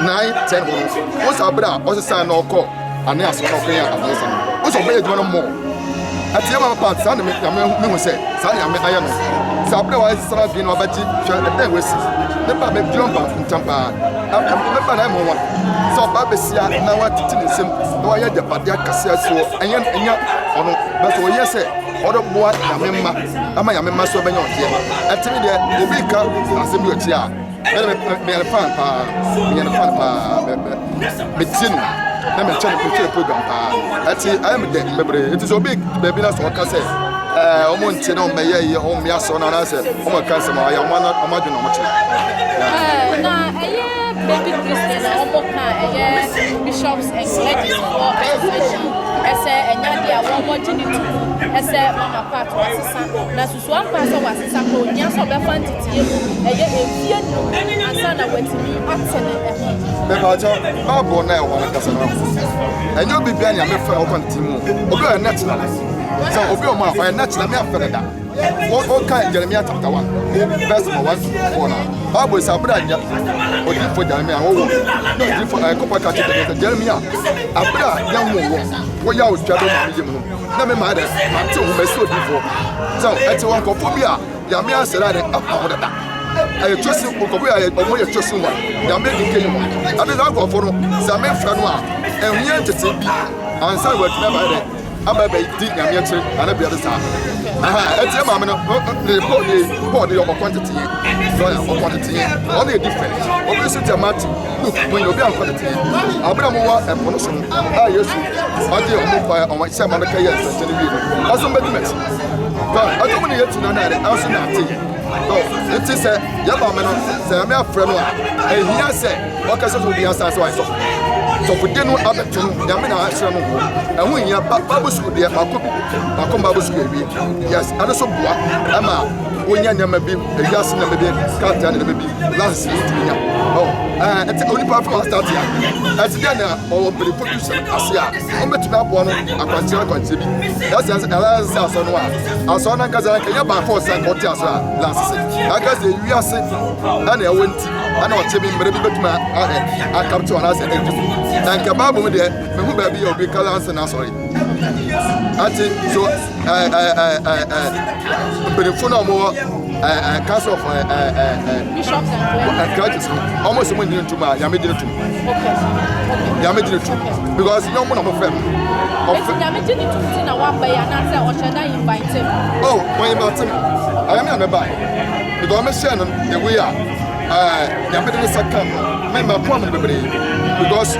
9 10 hɔ no, wo sɛ abere a ɔsesan na ɔkɔ Aeneas hɔ na ɔkɔyɛ adanse no, wo sɛ ɔbɛyɛ adwuma no mmɔɔ. Ɛte yɛ ma papa saa na nyame mehu sɛ saa na nyame ayɛ no sɛ abere a wayɛ sara adwene na wabɛgye hwɛ ɛdɛn wasi ne ba bɛdwira mba ntɛm paa ne ba na ɛmɔ wa sɛ ɔbaa bɛsia na watete ne nsam na wayɛ agyapadeɛ akɛseɛ soɔ ɛnyɛ ɛnyɛ ɔno bɛsɛ ɔyɛ sɛ ɔreboa nyame mma ama nyame mma so ɛbɛnya ɔdeɛ ɛte ne deɛ obi ka asɛm bi ɔkyi a Mɛde me meyɛ no fan paa meyɛ no fan paa mɛ mɛ metie no na mekyɛ no mekyɛ no program paa ɛti ayɛ me dɛ bebree eti sɛ obi baabi na sɛ ɔka sɛ ɛɛ wɔn ntie na wɔn bɛyɛ yɛ wɔn mmea sɔ na anaasɛ wɔn ka nsɛm a ayɛ wɔn ana wɔn adwene na wɔn kyerɛ. Ɛɛ na ɛyɛ baby Christian na wɔn ka ɛyɛ bishops and clergy foɔ association ɛsɛ ɛnya deɛ a wɔn wɔgye ne tu ɛsɛ mama part wasesa na So ampa sɛ wasesa kɔ? Ohia sɛ ɔbɛfa nteteeɛ mu ɛyɛ mfie num ansa na watumi ate ne ho. Mepakyɛw, Bible no a ɛwɔ hɔ no kasa no, ɛnyɛ obi biara nea mefrɛ ɔkɔ ne ti mu. Obi ɔyɛ natural. Sɛ obi ɔmo a ɔyɛ natural, me afɛ no da. Wɔka Jeremiah chapter 1 verse number 1 to 4 na Bible sɛ abere a odiyifo Jeremiah wɔwɔ na odiyifo ɛkɔpɔ ka kyerɛ sɛ Jeremiah abere a yɛn wo wɔ wɔyɛ a otwa do maame yam no na me maa dɛ mate ho masi odiyifoɔ sɛ ɛte wɔ nkurɔfoɔ bi a Nyame asɛra dɛ apa ho dada ɛyɛ chosen nkurɔfoɔ a ɔmo yɛ chosen one Nyame di nkeyi wɔn ɛde saa nkurɔfoɔ no sɛ mefrɛ no a ɛhia ntete bi ansa na watumi aba dɛ aba bɛ di Nyame akyire ana bia de saa aha ɛte maame no ne Paul ne Paul de ɔkɔ nteteɛ so ɔkɔ nteteɛ ɔno yɛ different obi nso te Matthew Luke mo nyɛ obi ankɔ nteteɛ abere a mowɔ ɛpo no so no a Yesu ɔde ɔmo ba ɔmo sɛ ma bɛka yɛ nsɛnkyɛnne wie no ɔso mbɛdi m'akyi tɔ ɛdɔm no yɛ tu na na ɛso na ate yɛ tɔ nti sɛ yɛ maame no sɛ ɛmɛ afrɛ no a ehia sɛ ɔkasa sɛ obi asan sɛ ɔyɛ sɔfo sɔfodie no abɛto no nyame na ahyerɛ no ho ɛho hia ba bible school deɛ baako bi baako bible school awie yes ɛno so boa ɛma wonya nneɛma bi ewiase nneɛma bi krataa nneɛma bi lands bi wotumi nya ɔ ɛɛ ɛte onipa afɔ asate a ɛte deɛ na ɔwɔ mpanyinfoɔ bi hyɛ ase a wɔbɛtumi aboa no akwankyerɛ akwankyerɛ bi ɛsɛ sɛ ɛsɛ sɛ asɔ no a asɔ no ankasa nka yɛ baako ɔsɛ nka ɔte asɔ a lansese ankasa ewiase ɛna ɛwɔ nti ɛna ɔkyɛ bi mmerɛ bi bɛtumi ahɛ akapte anaasɛ ɛdi mu na nka baabu mu deɛ mehu baabi yɛ obi ka lanse na asɔre ati so ɛɛ ɛɛ ɛɛ ɛɛ mpanyinfoɔ no a wɔwɔ ɛɛ ɛɛ council of ɛɛ ɛɛ ɛɛ bishops and clergy no wɔn sɛ wɔn nyina ntum a nyame gyina tum nyame gyina tum because nyɛ wɔn na wɔn fɛ no. Eti nyame gye ne tum ti na waba yi anaasɛ ɔhyɛ da invite mu. Oh wɔn invite mu ɛyɛ mi na mi ba yi because mi hyɛ no the way a ɛɛ nyame de ne nsa kan no mɛ mɛ kɔn mi no bebree because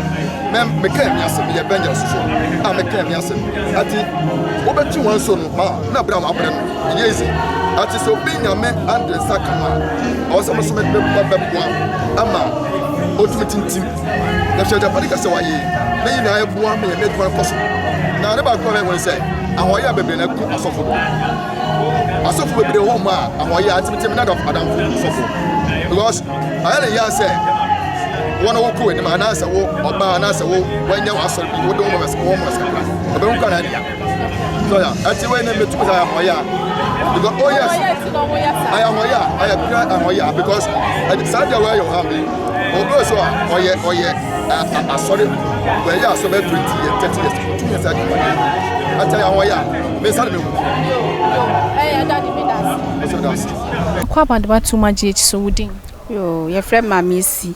mɛ mɛ kɛn mi asɛm yɛ bɛnyɛ soso a mɛ kɛn mi asɛm ati wobɛtwi wɔn so no ma na abira wɔn abrɛ no ɛnyɛ easy ati sɛ obi nyame ande nsa kan a ɔwɔ sɛ mo so mɛ bɛ bɛ boa ama otumi tintim na hwɛ agyapade kɛse wayɛ yi ne nyinaa ɛboa ma yɛn adwuma no kɔ so na ne baako a mɛhu sɛ ahoɔyɛ bebree na ɛko asɔfo do asɔfo bebree wɔ mu a ahoɔyɛ atemeteme na adamfo asɔfo because ayɛ ne yɛ sɛ wɔn a wɔkɔ anim anaasɛ wo ɔbaa anaasɛ wo wɔanya w'asɔre bi wode wɔn mɛsɛ wɔn mɛsɛ kakra ɔbɛhu kwan na so ya ɛti wei ne metum sɛ ahoɔyɛ a because oh yes ayɛ ahoɔyɛ a ayɛ pure ahoɔyɛ a because saa deɛ wɔyɛ wɔ ha mi obi so a ɔyɛ ɔyɛ asɔre wɔyɛ asɔre bɛyɛ 20 years 30 years otum yɛ saa adwuma ɛti ayɛ ahoɔyɛ a me nsa na mehu. Ɛyɛ daddy me da ase. Ɛsɛ da ase. Akwaaba de ba Tuma GH so wo din? Yoo, yɛfrɛ me Maame Esi.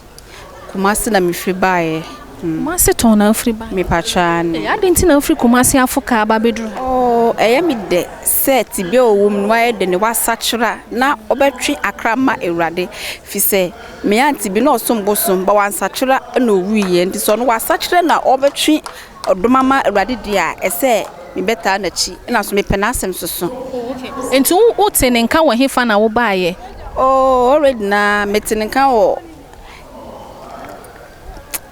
Kumasi na mefiri baeɛ. Kumasi tɔn na wofiri baeɛ? Mepakyɛ aane. Ee, adɛn nti na wofiri Kumasi afo kaa aba abɛduru ha? Oh, ɛyɛ me dɛ sɛ tebea a ɔwɔ mu no wayɛ dɛn, wasakyera na ɔbɛtwe akra ma Awurade, firi sɛ me aunty bi na ɔsom bosom, but wansakyera na ɔwuiɛ, nti sɛ ɔno wasakyera na ɔbɛtwe ɔdom ama Awurade deɛ a, ɛsɛ mebɛtaa n'akyi, ɛna nso mepɛ n'asɛm soso. Oh, okay. Nti wo wote ne nka wɔ hefa na wobaeɛ? Oh, already na mete ne nka wɔ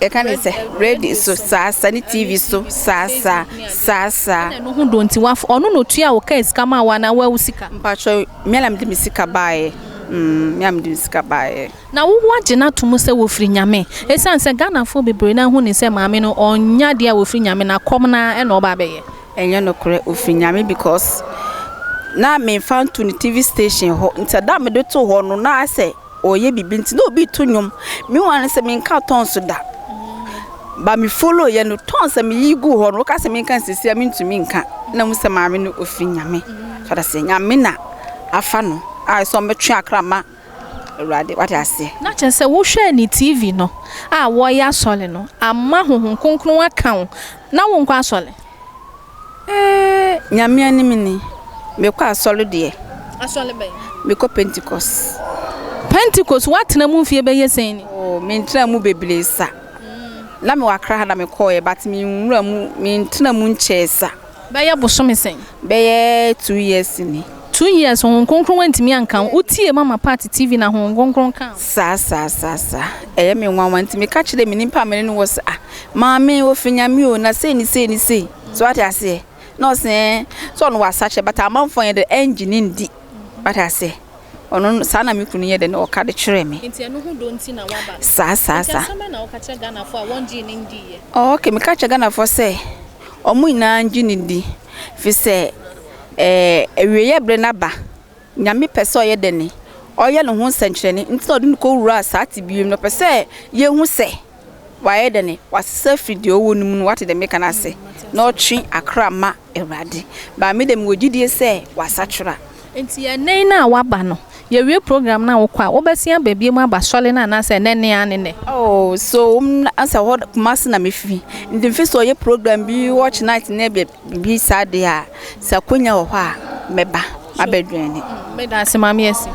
yɛka ne sɛ radio so saa saa ne TV so saa saa saa saa. Ɛna ɛno ho dɔ nti waf ɔno na otua wo kaa sika maa wo anaa woa wo sika? Mpakyɛw, me ara na mede me sika baeɛ. Mm, me ara mede me sika baeɛ. Na wo woagye no ato mu sɛ wɔfiri Nyame? Ɛsiane sɛ Ghanafoɔ bebree no ara hu no sɛ maame no ɔnyɛ adeɛ a wɔfiri Nyame na kɔm no ara na ɔba abɛyɛ. Ɛnyɛ nokorɛ ɔfiri Nyame because na menfa nto ne TV station hɔ nti ɛda a mede too hɔ no na ayɛ sɛ ɔreyɛ biribi nti na obi reto nnwom meanwhile no sɛ menka tongues da but me follow yɛ no tongues a meyi guu hɔ no woka sɛ menka no seesei a mentumi nka na mehu sɛ maame no ɔfiri Nyame so ate aseɛ Nyame na afa no a sɛ ɔmmɛtwe akra ma Awurade, wate aseɛ. Na kyerɛ sɛ wohwɛɛ ne TV no a wɔreyɛ asɔre no amma Honhom Kronkron aka wo na wonkɔ asɔre? Eeh Nyame anim ni, mekɔ asɔre deɛ. Asɔre bɛn? Mekɔ Pentecost. Pentecost, woatena mu mfeɛ bɛyɛ sɛn ni? Oh, mentena mu bebree sa. Na mewɔ Accra ha na mekɔɔeɛ but menwura mu, mentena mu nkyɛɛ sa. Bɛyɛ bosome sɛn? Bɛyɛ 2 years ni. 2 years Honhom Kronkron antumi anka wo? Wotiee Mama Pat TV na Honhom Kronkron kaa wo? Saa saa saa saa. Ɛyɛ me nwanwa nti meka kyerɛɛ me nipa a me ne no wɔ sɛ ah maame ofi Nyame o na sei ne sei ne sei. So wate aseɛ? Na ɔse ɛɛ sɛ ɔno wasakyera but amanfoɔ yɛ dɛ ɛngye ne ndi. Wate aseɛ? Ɔno no saa na me kunu yɛ dɛ na ɔka de kyerɛɛ me. Nti ɛno ho dɔ nti na waba no? Saa saa saa. Nti asɛm bɛn na woka kyerɛ Ghanafoɔ a wɔngyee no ndiiɛ? Oh okay meka kyerɛ Ghanafoɔ sɛ wɔn nyinaa ngye no ndi firi sɛ ɛɛ awieɛ bere no aba. Nyame pɛ sɛ ɔyɛ dɛn? Ɔyɛ ne ho nsɛnkyerɛnne nti na ɔde no kɔwuraa saa tebea mu no. Ɔpɛ sɛ yɛhu sɛ wayɛ dɛn? Wasesa afiri deɛ ɔwɔ no mu no. Wate deɛ meka no ase? Na ɔtwe akra ma Awurade. But me deɛ mewɔ gyidie sɛ wasakyera. Nti ɛnnɛ yi no a waba no, yɛwie program no a wokɔ a, wobɛsen aba biom aba asɔre no anaasɛ ɛnnɛ ne ara ne nnɛ? Oh, so sɛ hɔ Kumasi na mefiri, nti mfe sɛ ɔyɛ program bi watch night ne biribi saa deɛ a, sɛ akonya wɔ hɔ a, mɛba mabɛdwɛne. Meda ase Maame Asi.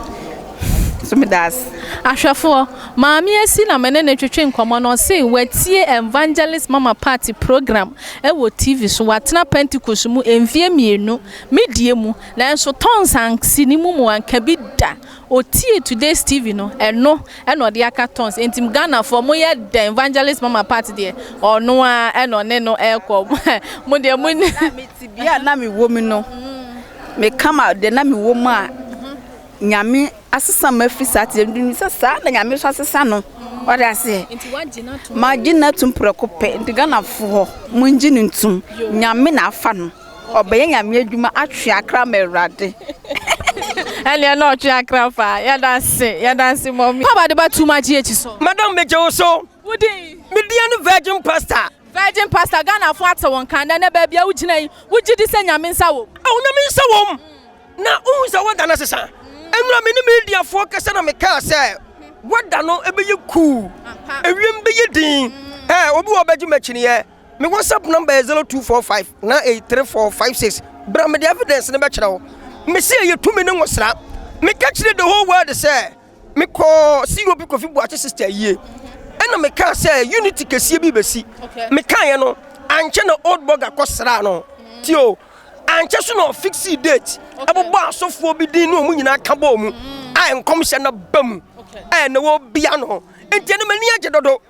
So meda ase. Ahwɛfoɔ, Maame Asi na me ne no twetwe nkɔmmɔ no, ɔse watie Evangelist Mama Pat program wɔ TV so, watena Pentecost mu mfeɛ mmienu, me deɛ mu, Nanso tongues ansi ne mu mu anka bi da. Otie today's TV no, ɛno ɛna ɔde aka tongues. Enti Ghanafoɔ moyɛ dɛn Evangelist Mama Pat deɛ ɔno ara ɛna ɔne no ɛrekɔ. Mo deɛ mo. Na me tebea a na mewɔ mu no, meka ma deɛ na mewɔ mu a, Nyame asesa me afiri saa tebea no mu. Menim sɛ saa na Nyame nso asesa no. Wate aseɛ? Magye no atom prɛko pɛ. Nti Ghanafoɔ, mongye no ntom. Nyame na afa no. Ɔbɛyɛ Nyame adwuma atwe akra ama Awurade. Ɛneɛ na ɔtwe akra paa. Yɛda ase, yɛda ase mummy. Papa de ba too much GH so. Madam megye wo so. Wo din? Me din ne Virgin Pastor. Virgin Pastor, Ghanafoɔ ate wo nka nnɛ, nɛ baabi a wogyina yi, wogye di sɛ Nyame nsa wom? Ao, Nyame nsa wom. Na wohu sɛ wɔda no asesa. Nnora me ne mediafoɔ kasa na mekaa sɛ wɔda no ɛbɛyɛ kuu, ewiem bɛyɛ din. Ɛɛ, obi wɔ ɔbɛgye m'akyiniɛ. Me WhatsApp number yɛ 0245 983456. Bra mede evidence no bɛkyerɛ wo. Mese ɛyɛ tumi ne nwosra. Meka kyerɛ the whole world sɛ mekɔɔ COP Kofi Boakye sister yie. Ɛna mekaa sɛ unity kɛseɛ bi bɛsi. Mekaeɛ no, ankyɛ na old burger kɔ sraa no. Tio, ankyɛ so na ɔfixii date. Ɛbobɔ asɔfoɔ bi din ne wɔn nyinaa ka bɔɔ mu. A nkɔmhyɛ no ba mu. A ɛna wɔbia no. Enti ɛno m'ani agye dodo.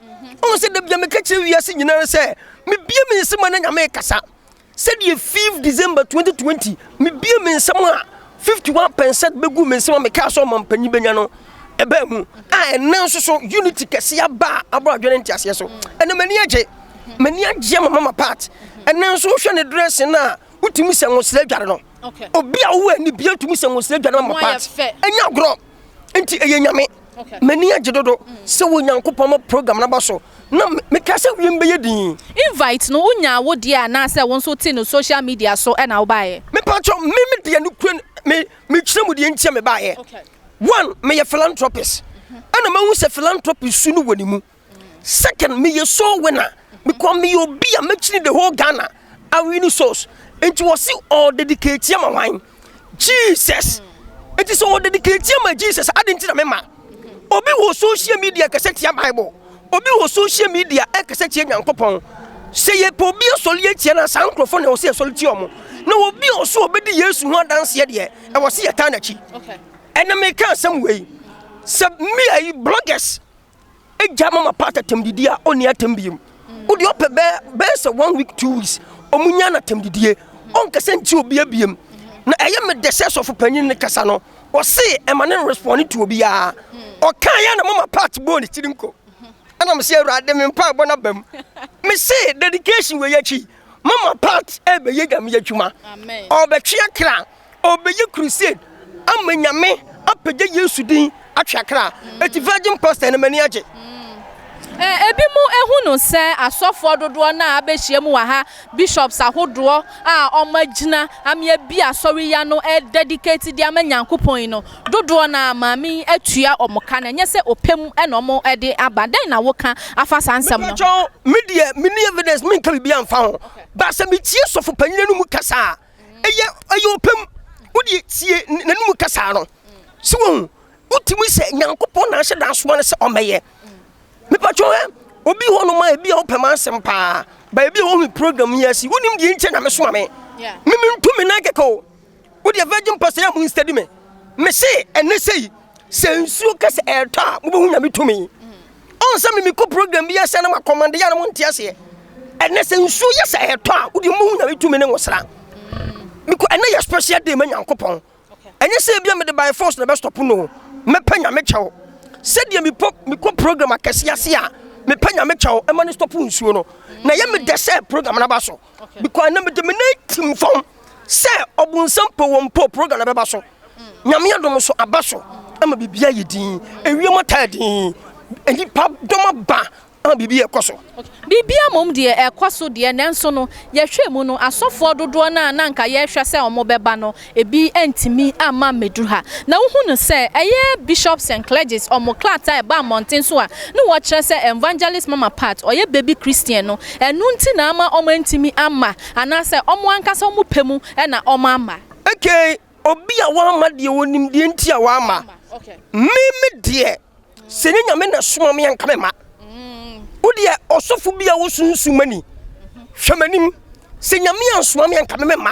Ɔhu sɛ da bia meka kyerɛ wiase nyinaa sɛ mebie me nsam a na Nyame rekasa. Sɛdeɛ 5 December 2020 mebie me nsam a 51 percent bɛgu me nsam a mekaa sɛ ɔmampanyin bɛnya no ɛbaa mu. A ɛnɛ nso so unity kɛse aba a abɔ adwene nteaseɛ so. Ɛnɛ m'ani agye. M'ani agye ama mama part. Ɛnɛ nso wohwɛ ne dressing no a wotumi sɛ nwosrɛ dware no. Obi a wowɔ ani bia tumi sɛ nwosrɛ dware mama part. Ɛnyɛ agorɔ. Nti ɛyɛ Nyame. M'ani agye dodo sɛ wɔ Nyankopɔn ma program no aba so na meka sɛ wiem bɛyɛ din. Invite no wo nyaa wo deɛ anaasɛ wo nso te no social media so ɛna wo baeɛ? Mepakyɛw me me deɛ no kura me me kyerɛ mu deɛ nti a me baeɛ. One, meyɛ philanthropist ɛna mahu sɛ philanthropist su no wɔ ne mu. Second, meyɛ soul winner because meyɛ obi a mɛkyini the whole Ghana awini souls. Nti wɔsi ɔdedicate ama hwan? Jesus. Nti sɛ ɔdedicate ama Jesus, adi nti na mema. Obi wɔ social media kɛsɛ tia Bible. Obi wɔ social media ɛkɛsɛ tia Nyankopɔn. Sɛ yɛpɛ obi asɔre atia no a, saa nkurɔfoɔ na ɛwɔ sɛ yɛsɔre tia wɔn. Na obi a ɔso ɔbɛdi Yesu ho adanseɛ deɛ, ɛwɔ sɛ yɛtaa n'akyi. Ɛnna meka asɛm wei sɛ me ayi bloggers gya mama part atɛmdidie a ɔnni atɛm biem. Wode ɔpɛ bɛɛ bɛyɛ sɛ one week 2 weeks ɔmo nya no atɛmdidie ɔnkasa nti obi abiem. Na ɛyɛ me dɛ sɛ sɔfo panyin ne kasa no ɔse ɛma ne respond to obiara. Ɔka yɛ na mama part bɔɔ ne tiri nko. Ɛna me sɛ Awurade me mpaebɔ no aba mu. Me se dedication wei akyi mama part ɛbɛyɛ Nyame adwuma. Ɔbɛtwe akra. Ɔbɛyɛ crusade ama Nyame apagya Yesu din atwe akra. Eti virgin pastor no m'ani agye. Ebinom hu no sɛ asɔfoɔ dodoɔ no a abɛhyia mu wɔ ha, bishops ahodoɔ a wɔagyina ama yɛabue asɔre yi ano rededicate de ama Nyankopɔn yi no, dodoɔ no ara maame yi atua wɔn ka na ɛnyɛ sɛ ɔpɛ mu na wɔde aba. Dɛn na woka afa saa nsɛm no ho? Mepakyɛw, me deɛ menni evidence menka biribiara mfa ho, but sɛ metie sɔfo panyin no mu kasa a, ɛyɛ ɛyɛ ɔpɛ mu wodeɛ tie n'anum kasaa no sɛ wɔn wotumi sɛ Nyankopɔn na ahyɛ da asoma no sɛ ɔmɛyɛ mepatwɛ ɛ obi hɔ nom a ebi a wopɛ m'asɛm paa ba ebi a wɔhu program yi asi wonim deɛ nkyɛ Nyame soma me me mentu me nan kɛkɛ o wodeɛ virgin pastor yɛ mo nstadi me me se ɛnɛ sɛ yi sɛ nsuo kɛsɛ ɛɛtɔ a mobɛhu Nyame tumi. Ɔn sɛ me mekɔ program bi ase na makɔmande yɛ a na monte aseɛ. Ɛnɛ sɛ nsuo yɛ sɛ ɛtɔ a wode mohu Nyame tumi ne nwosra. Mekɔ ɛnɛ yɛ special day ma Nyankopɔn. Ɛnyɛ sɛ ebia mede by force na ɛbɛstɔpo no. Mɛpɛ Nyame kyɛw. Sɛdeɛ mepɔ mekɔ program akɛse ase a mepɛ Nyame kyɛw ɛma no stɔpo nsuo no. Na ɛyɛ me dɛ sɛ program no aba so. Because ɛnɛ mede me nan tim fam sɛ ɔbonsam pɛ wɔn mpo program no bɛba so. Nyame adom nso aba so ama biribi ayɛ din, ewiem ataa din, nnipa dɔm aba ama biribi ɛkɔ so. Biribiara mmom deɛ ɛkɔ so deɛ, nanso no yɛhwɛ mu no asɔfoɔ dodoɔ no a na anka yɛrehwɛ sɛ wɔbɛba no ebi antumi amma ammɛduru ha. Na wohu no sɛ ɛyɛ Bishops and Clergies wɔn krataa a ɛba mmɔnten so a na wɔkyerɛ sɛ Evangelist Mama Pat ɔyɛ baby Christian no ɛno nti na ama wɔantumi amma anaasɛ wɔn ankasa wɔn pɛ mu na wɔamma. Okay, Obi a wamma deɛ ɔnim deɛ nti a wamma. Me me deɛ sɛ ne Nyame na soma me anka me ma. Wo deɛ ɔsɔfo bi a wosunsum m'ani hwɛ m'anim sɛ Nyame ansoma me anka me me ma.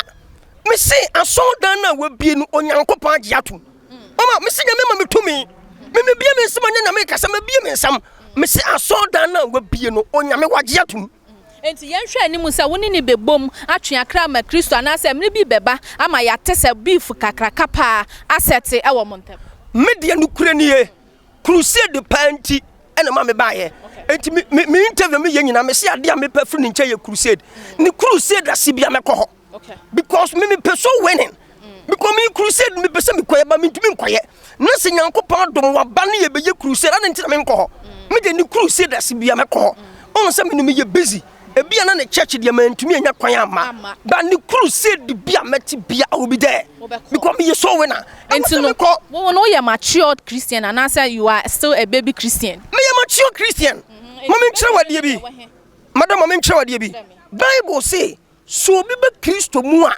Me se asɔredan no a wabie no Onyankopɔn agye atom. Mama me se Nyame ma me tumi. Me mebie me nsam anyɛ Nyame kasa mebie me nsam. Me se asɔredan no a wabie no Onyame wagye atom. Enti yɛnhwɛ anim sɛ wo ne no bɛbom atwe akra ama Kristo anaasɛ mmere bi bɛba ama yɛate sɛ beef kakraka paa asɛte wɔ mo ntam. Me deɛ nokorɛ nie, crusade paa nti na ɛma me baeɛ. Enti me, me, me interview meyɛ nyinaa, mese adeɛ a mepɛ firi ne nkyɛn yɛ crusade. Ne crusade ase bia mɛkɔ hɔ. Because me mepɛ soul winning. Because me crusade mepɛ sɛ mekɔyɛ ba mentumi nkɔyɛ. Na sɛ Nyankopɔn adom waba ne yɛbɛyɛ crusade adɛn nti na menkɔ hɔ? Me deɛ ne crusade ase bia mɛkɔ hɔ. Ɔhu sɛ me no meyɛ busy. Ebia na ne church deɛ mantumi anya kwan amma. But ne crusade bi a mɛte bia I will be there. Because meyɛ soul winner. Ɛwɔ Nti sɛ no, mekɔ. wo no woyɛ matured Christian anaasɛ you are still a baby Christian? Meyɛ mature Christian. Ma menkyerɛ wo adeɛ bi. Madam, ma menkyerɛ wo adeɛ bi. Bible se, sɛ obi ba Kristo mu a,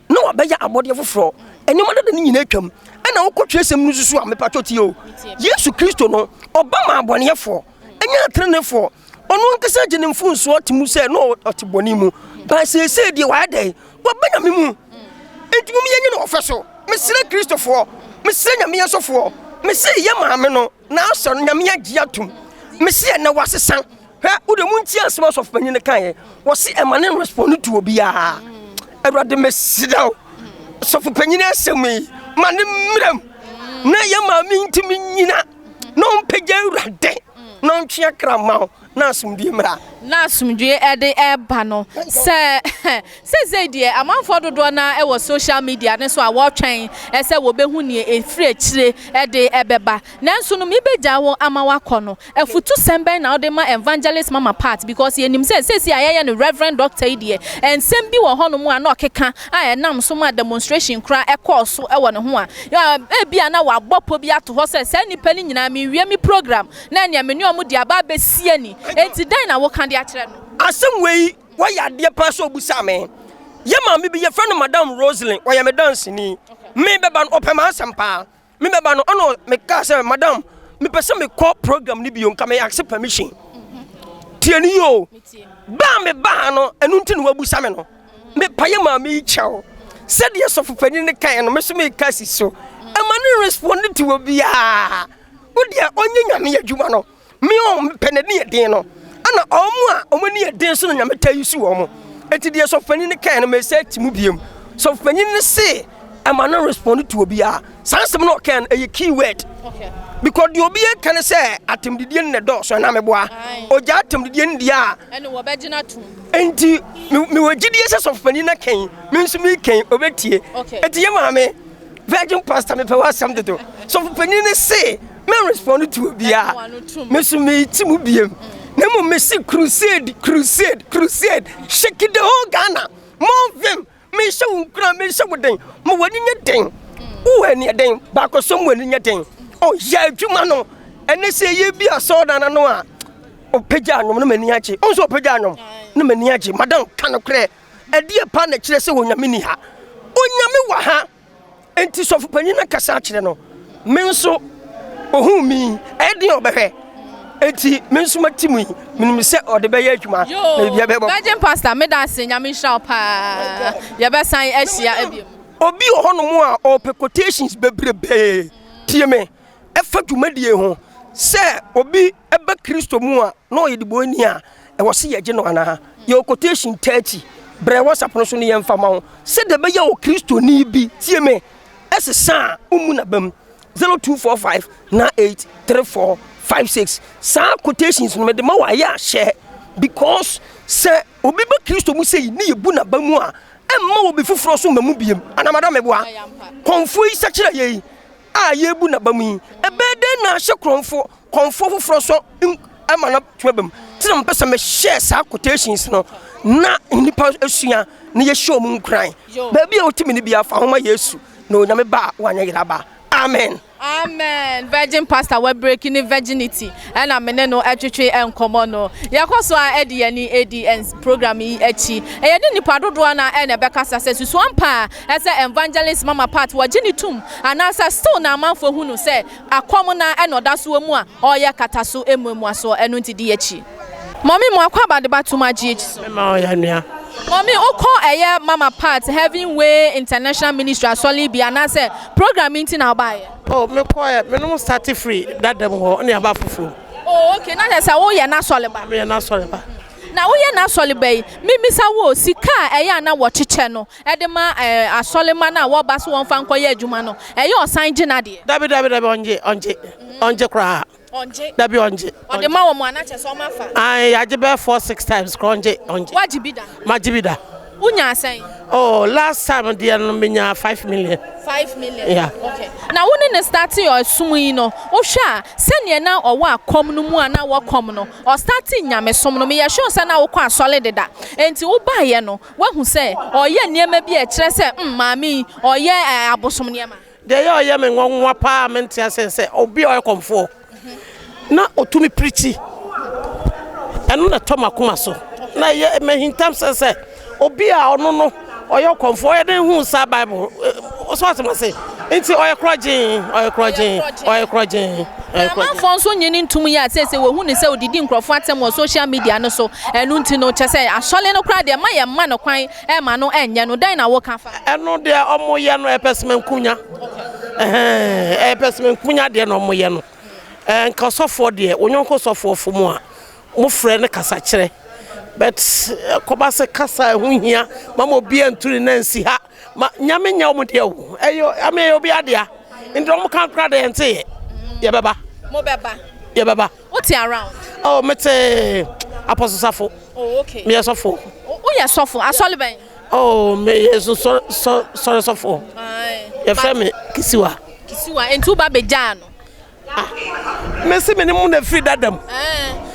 na wabɛyɛ abɔdeɛ foforɔ. Nneɛma dada no nyinaa atwam. Ɛna wokɔ twerɛsɛm no nso so a, mepatwɔ tie o. Yesu Kristo no, ɔba ma abɔneɛfoɔ, ɛnyɛ ateneneefoɔ. Ɔno ankasa gye ne mfomsoɔ te mu sɛ na ɔte bɔne mu. Ba seesei deɛ wayɛ dɛn? Waba Nyame mu. Enti mom yɛnyɛ no ɔfɛ so. Mesrɛ Kristofoɔ, mesrɛ Nyame asɔfoɔ, mese yɛ maame no, n'asɔre no, Nyame agye atom. Mese ɛnɛ wasesa. Hwɛ, wo deɛ montie asɛm a ɔsɔfopanyin no kaeɛ. Wɔse ɛma ne respond to obiara. Awurade mesrɛ wo, sɔfopanyin asɛm yi, ma ne mmerɛm na yɛ maame ntumi nyina na ɔmpagya Awurade na ɔntwe akra ma wo. Na asomdwoe mmra. Na asomdwoe de reba no, sɛ seesei deɛ amanfoɔ dodoɔ no ara wɔ social media no so a wɔretwɛn sɛ wɔbɛhu deɛ ɛfiri akyire de bɛba. Nanso no mebɛgyaa wo ama woakɔ no, afutusɛm bɛn na wode ma Evangelist Mama Pat because yɛnim sɛ seesei a yɛyɛ no Reverend Doctor yi deɛ nsɛm bi wɔ hɔnom a na ɔkeka a ɛnam so maa demonstration koraa ɛkɔɔ so wɔ ne ho a ebia na wabɔ pɔ bi ato hɔ sɛ saa nnipa no nyinaa mewie me program na ɛneɛ me ne wɔn de aba abɛsi ani, enti dɛn na woka de akyerɛ no? Asɛm wei, wayɛ adeɛ paa sɛ ɔbusaa me. Yɛ maame bi, yɛfrɛ no Madam Roselyn, ɔyɛ me danseni. Me bɛba no, ɔpɛ m'asɛm paa. Me bɛba no, ɛna mekaa sɛ, Madam, mepɛ sɛ mekɔ program no bio, nka me ask permission. Tie no yie o. Ba a mebaa no, ɛno nti na wabusa me no. Mepa yɛ maame yi kyɛw. Sɛdeɛ sɔfopanin no kaeɛ no, me nso meka si so. Ɛma no respond to obiara. Wo deɛ ɔnyɛ nyame adwuma no me ɔ pɛ n'ani yɛ den no ɛna ɔmo a ɔmo ani yɛ den so no nyame ta yi so wɔn eti deɛ sɔfopanyin no kae no mɛsɛ ti mu biem sɔfopanyin no se ɛma no respond to obiara saa asɛm no ɔkae no ɛyɛ key word because deɛ obi ka ne sɛ atɛmdidie no na ɛdɔɔso ɛna meboa ogya atɛmdidie no deɛ a ɛne wɔbɛgyina tom nti mewɔ gyidie sɛ sɔfopanyin no kɛn me nso mekɛn ɔbɛtie eti yɛ maame Virgin pastor mepɛ w'asɛm dodo. Sɔfo panyin no se me respond to obiara. Me so me ti mu biem. Na mmom me se crusade crusade crusade shake the whole Ghana. More vim. Me hyɛ wo nkura me hyɛ wo den. Ma w'ani nyɛ den. Wo ani den. Baako so mu ani nyɛ den. Oh yɛ adwuma no. Ɛne sɛ yɛ bi asɔɔdan ano a ɔpagya anwom no m'ani agye. Ɔnso ɔpagya anwom no m'ani agye. Madam ka nokorɛ. Ɛdeɛ paa na ɛkyerɛ sɛ Onyame ni ha? Onyame wɔ ha! Enti sɔfopanyin no akasa akyerɛ no. Me nso, ohuu me yi, ɛyɛ den a ɔbɛhwɛ. Enti me nso mate mu yi, menim sɛ ɔde bɛyɛ adwuma na biribiara bɛbɔ. Virgin Pastor, meda ase, Nyame nhyira wo paa. Yɛbɛsan ahyia bio. Obi wɔ hɔnom a ɔpɛ quotations bebrebee. Tie me, ɛfa dwumadie ho. Sɛ obi ba Kristo mu a na ɔyɛ debɔnni a, ɛwɔ sɛ yɛgye no anaa? Yɛwɔ quotation 30. Brɛ WhatsApp no so ne yɛmfa ma wo. Sɛdeɛ ɛbɛyɛ wɔ Kristoni bi, tie me, ɛsesa a, wommu n'abam. 0245 98 34 56. Saa quotations no mede ma wo a, ɛyɛ a hyɛ. Because sɛ obi ba Kristo mu sei ne yɛbu n'aba mu a, ɛmma obi foforɔ so mma mu biem. Anaa madam meboa? Kɔmfoɔ yi sakyera yei a yɛrebu n'aba mu yi, ɛbɛyɛ dɛn na ahyɛ korɔmfoɔ kɔmfoɔ foforɔ so ma no atumi aba mu? Nti na mepɛ sɛ mehyɛ saa quotations no na nnipa asua na yɛhyɛ wɔn nkuran. Baabi a wotumi no biara fa ho ma Yesu na Onyame ba a wanyɛ yera ba. Amen. Amen virgin pastor wa break ne virginity ɛna me ne no ɛtwetwe nkɔmɔ no yɛkɔ so a ɛde yɛn ani ɛdi program yi akyi ɛyɛ ne nipa dodoɔ na ɛna ɛbɛkasa sɛ susu ampa a ɛsɛ evangelist mama part wɔgye ne tum anaasɛ still na amanfoɔ hu no sɛ akɔm na ɛna ɔda so wɔ mu a ɔyɛ kata so emuamua soɔ ɛno nti di akyi. Mummy mo akɔ aba de ba tum agye akyi so. Mema wo ya nua. Mummy wokɔ ɛyɛ mama part heaven way international ministry asɔre yi bi anaasɛ program yi nti na wobaeɛ? Oh me kɔɛ me nom starte firi dada mu hɔ ne aba foforɔ mu. Oh okay na kyerɛ sɛ woyɛ n'asɔre ba. Meyɛ n'asɔre ba. Na woyɛ n'asɔre ba yi memisa wo o sika a ɛyɛ a na wɔkyekyɛ no de ma ɛɛ asɔre mma no a wɔba so wɔmfa nkɔyɛ adwuma no ɛyɛ ɔsan gye n'adeɛ? Dabi dabi dabi ɔngye ɔngye ɔngye koraa. Ɔngye. Dabi ɔngye. Ɔde ma wɔn a na kyerɛ sɛ wɔn afa. Ae yagye bɛyɛ 4 6 times koraa ɔngye ɔngye. Wagye bi da? Magye bi da. Wonyaa sɛn? Oh last time deɛ no menyaa 5 million. 5 million? Yeah. Okay. Na wo ne no startee ɔsom yi no, wohwɛ a sɛdeɛ na ɔwɔ akɔm no mu a na wɔkɔm no, ɔstartee nyamesom no, meyɛ sure sɛ na wokɔ asɔre deda. Enti wobaeɛ no, woahu sɛ ɔyɛ nneɛma bi a ɛkyerɛ sɛ mm maame yi ɔyɛ eh, abosom nneɛma. Deɛ ɛyɛ a ɔyɛ me nwanwa paa a mente aseɛ ne sɛ obi a ɔyɛ kɔmfoɔ na ɔtumi pirikyi, ɛno na ɛtɔ m'akoma so. Na ɛyɛ mahintam sɛ sɛ obi a ɔno no ɔyɛ ɔkɔmfoɔ ɔyɛ dɛn hu saa Bible so ate m'ase nti ɔyɛ korɔgyee ɔyɛ korɔgyee ɔyɛ korɔgyee. Na amanfoɔ nso nnye no ntom yie a seesei wɔhu no sɛ ɔdidi nkurɔfoɔ atɛm wɔ social media no so ɛno nti no kyerɛ sɛ asɔre no koraa deɛ mma yɛmma no kwan ɛma no ɛnyɛ no dɛn na woka fa. Ɛno deɛ ɔmo yɛ no ɛyɛ pɛsɛmenkonya ɛhɛn ɛyɛ pɛsɛmenkonya deɛ na ɔmo yɛ no ɛɛ nka ɔsɔfoɔ deɛ wo yɔnko sɔfoɔ fo mu a mo frɛ no kasa kyerɛ but kɔba sɛ kasa ɛho hia ma ma obi antu ne nan nsi ha ma nyame nyɛ ɔmo deɛ o ɛyɛ ame ɛyɛ obi adea nti ɔmo ka kora deɛ yɛnte yɛ yɛbɛba Mo bɛba. yɛbɛba. Wote around? Oh, mete Apostle Safo. Oh, okay. Meyɛ sɔfo. Woyɛ sɔfo? Asɔre bɛn? Oh, meyɛ sɔre sɔre sɔfo. Yɛfrɛ me Kisiwa. Kisiwa, nti woba bɛgyaa no? Ah, mese me ne mu na firi dada mu.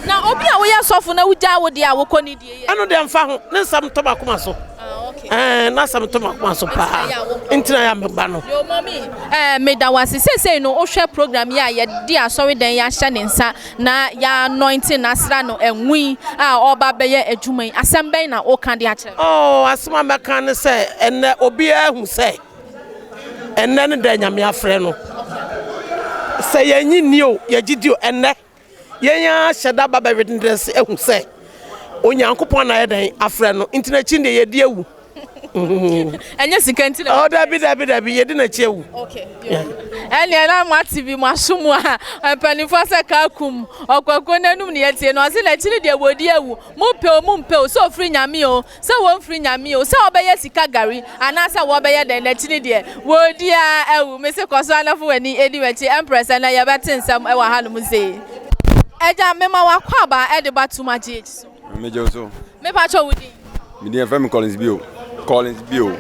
Na obi a woyɛ sɔfo na wogyaa wo deɛ a wokɔ ne die yɛ? Ɛno deɛ mfa ho, ne nsɛm tɔ m'akoma so. Ah, okay. Ɛɛ, n'asɛm tɔ m'akoma so paa. Nti na yɛ a meba no. Yo, mɔmi, ɛɛ, meda wo ase. Seesei no, wohwɛ program yi a yɛde asɔredan yi ahyɛ ne nsa na yɛ anointing no asra no ngo yi a ɔreba abɛyɛ adwuma yi, asɛm bɛn na woka de akyerɛ no? Oh, asɛm a mɛka ne sɛ, ɛnnɛ obiara ahu sɛ ɛnnɛ ne da Nyame afrɛ no. Sɛ yɛnnye nni o, yɛgye di o, ɛnnɛ yɛn ara hyɛ da ba bɛwitness ahu sɛ Onyankopɔn na ayɛ dɛn afrɛ no, nti n'akyi deɛ yɛdi awu. Ɛnyɛ sika nti na. Oh, dabi dabi dabi, yɛdi n'akyi awu. Okay. Ɛnneɛ na moate bi mo aso mu a mpanimfoɔ sɛ kaa kum ɔkwakuo n'anum ne yɛtie no ɔse n'akyi no deɛ wɔdi awu mo pɛ o mo mpɛ o sɛ ɔfiri Nyame o sɛ wɔmfiri Nyame o sɛ wɔbɛyɛ sika gari anaasɛ wɔbɛyɛ dɛn n'akyi no deɛ wɔdi ara awu mese kɔ so ara na fa w'ani di m'akyi Empress ɛnɛ yɛbɛte nsɛm wɔ hanom sei Agya mema w'akwaaba de ba Tuma GH so. Megye wo so. Mepakyɛw wo din? Me din yɛfrɛ me Collins Bio. Collins Bio.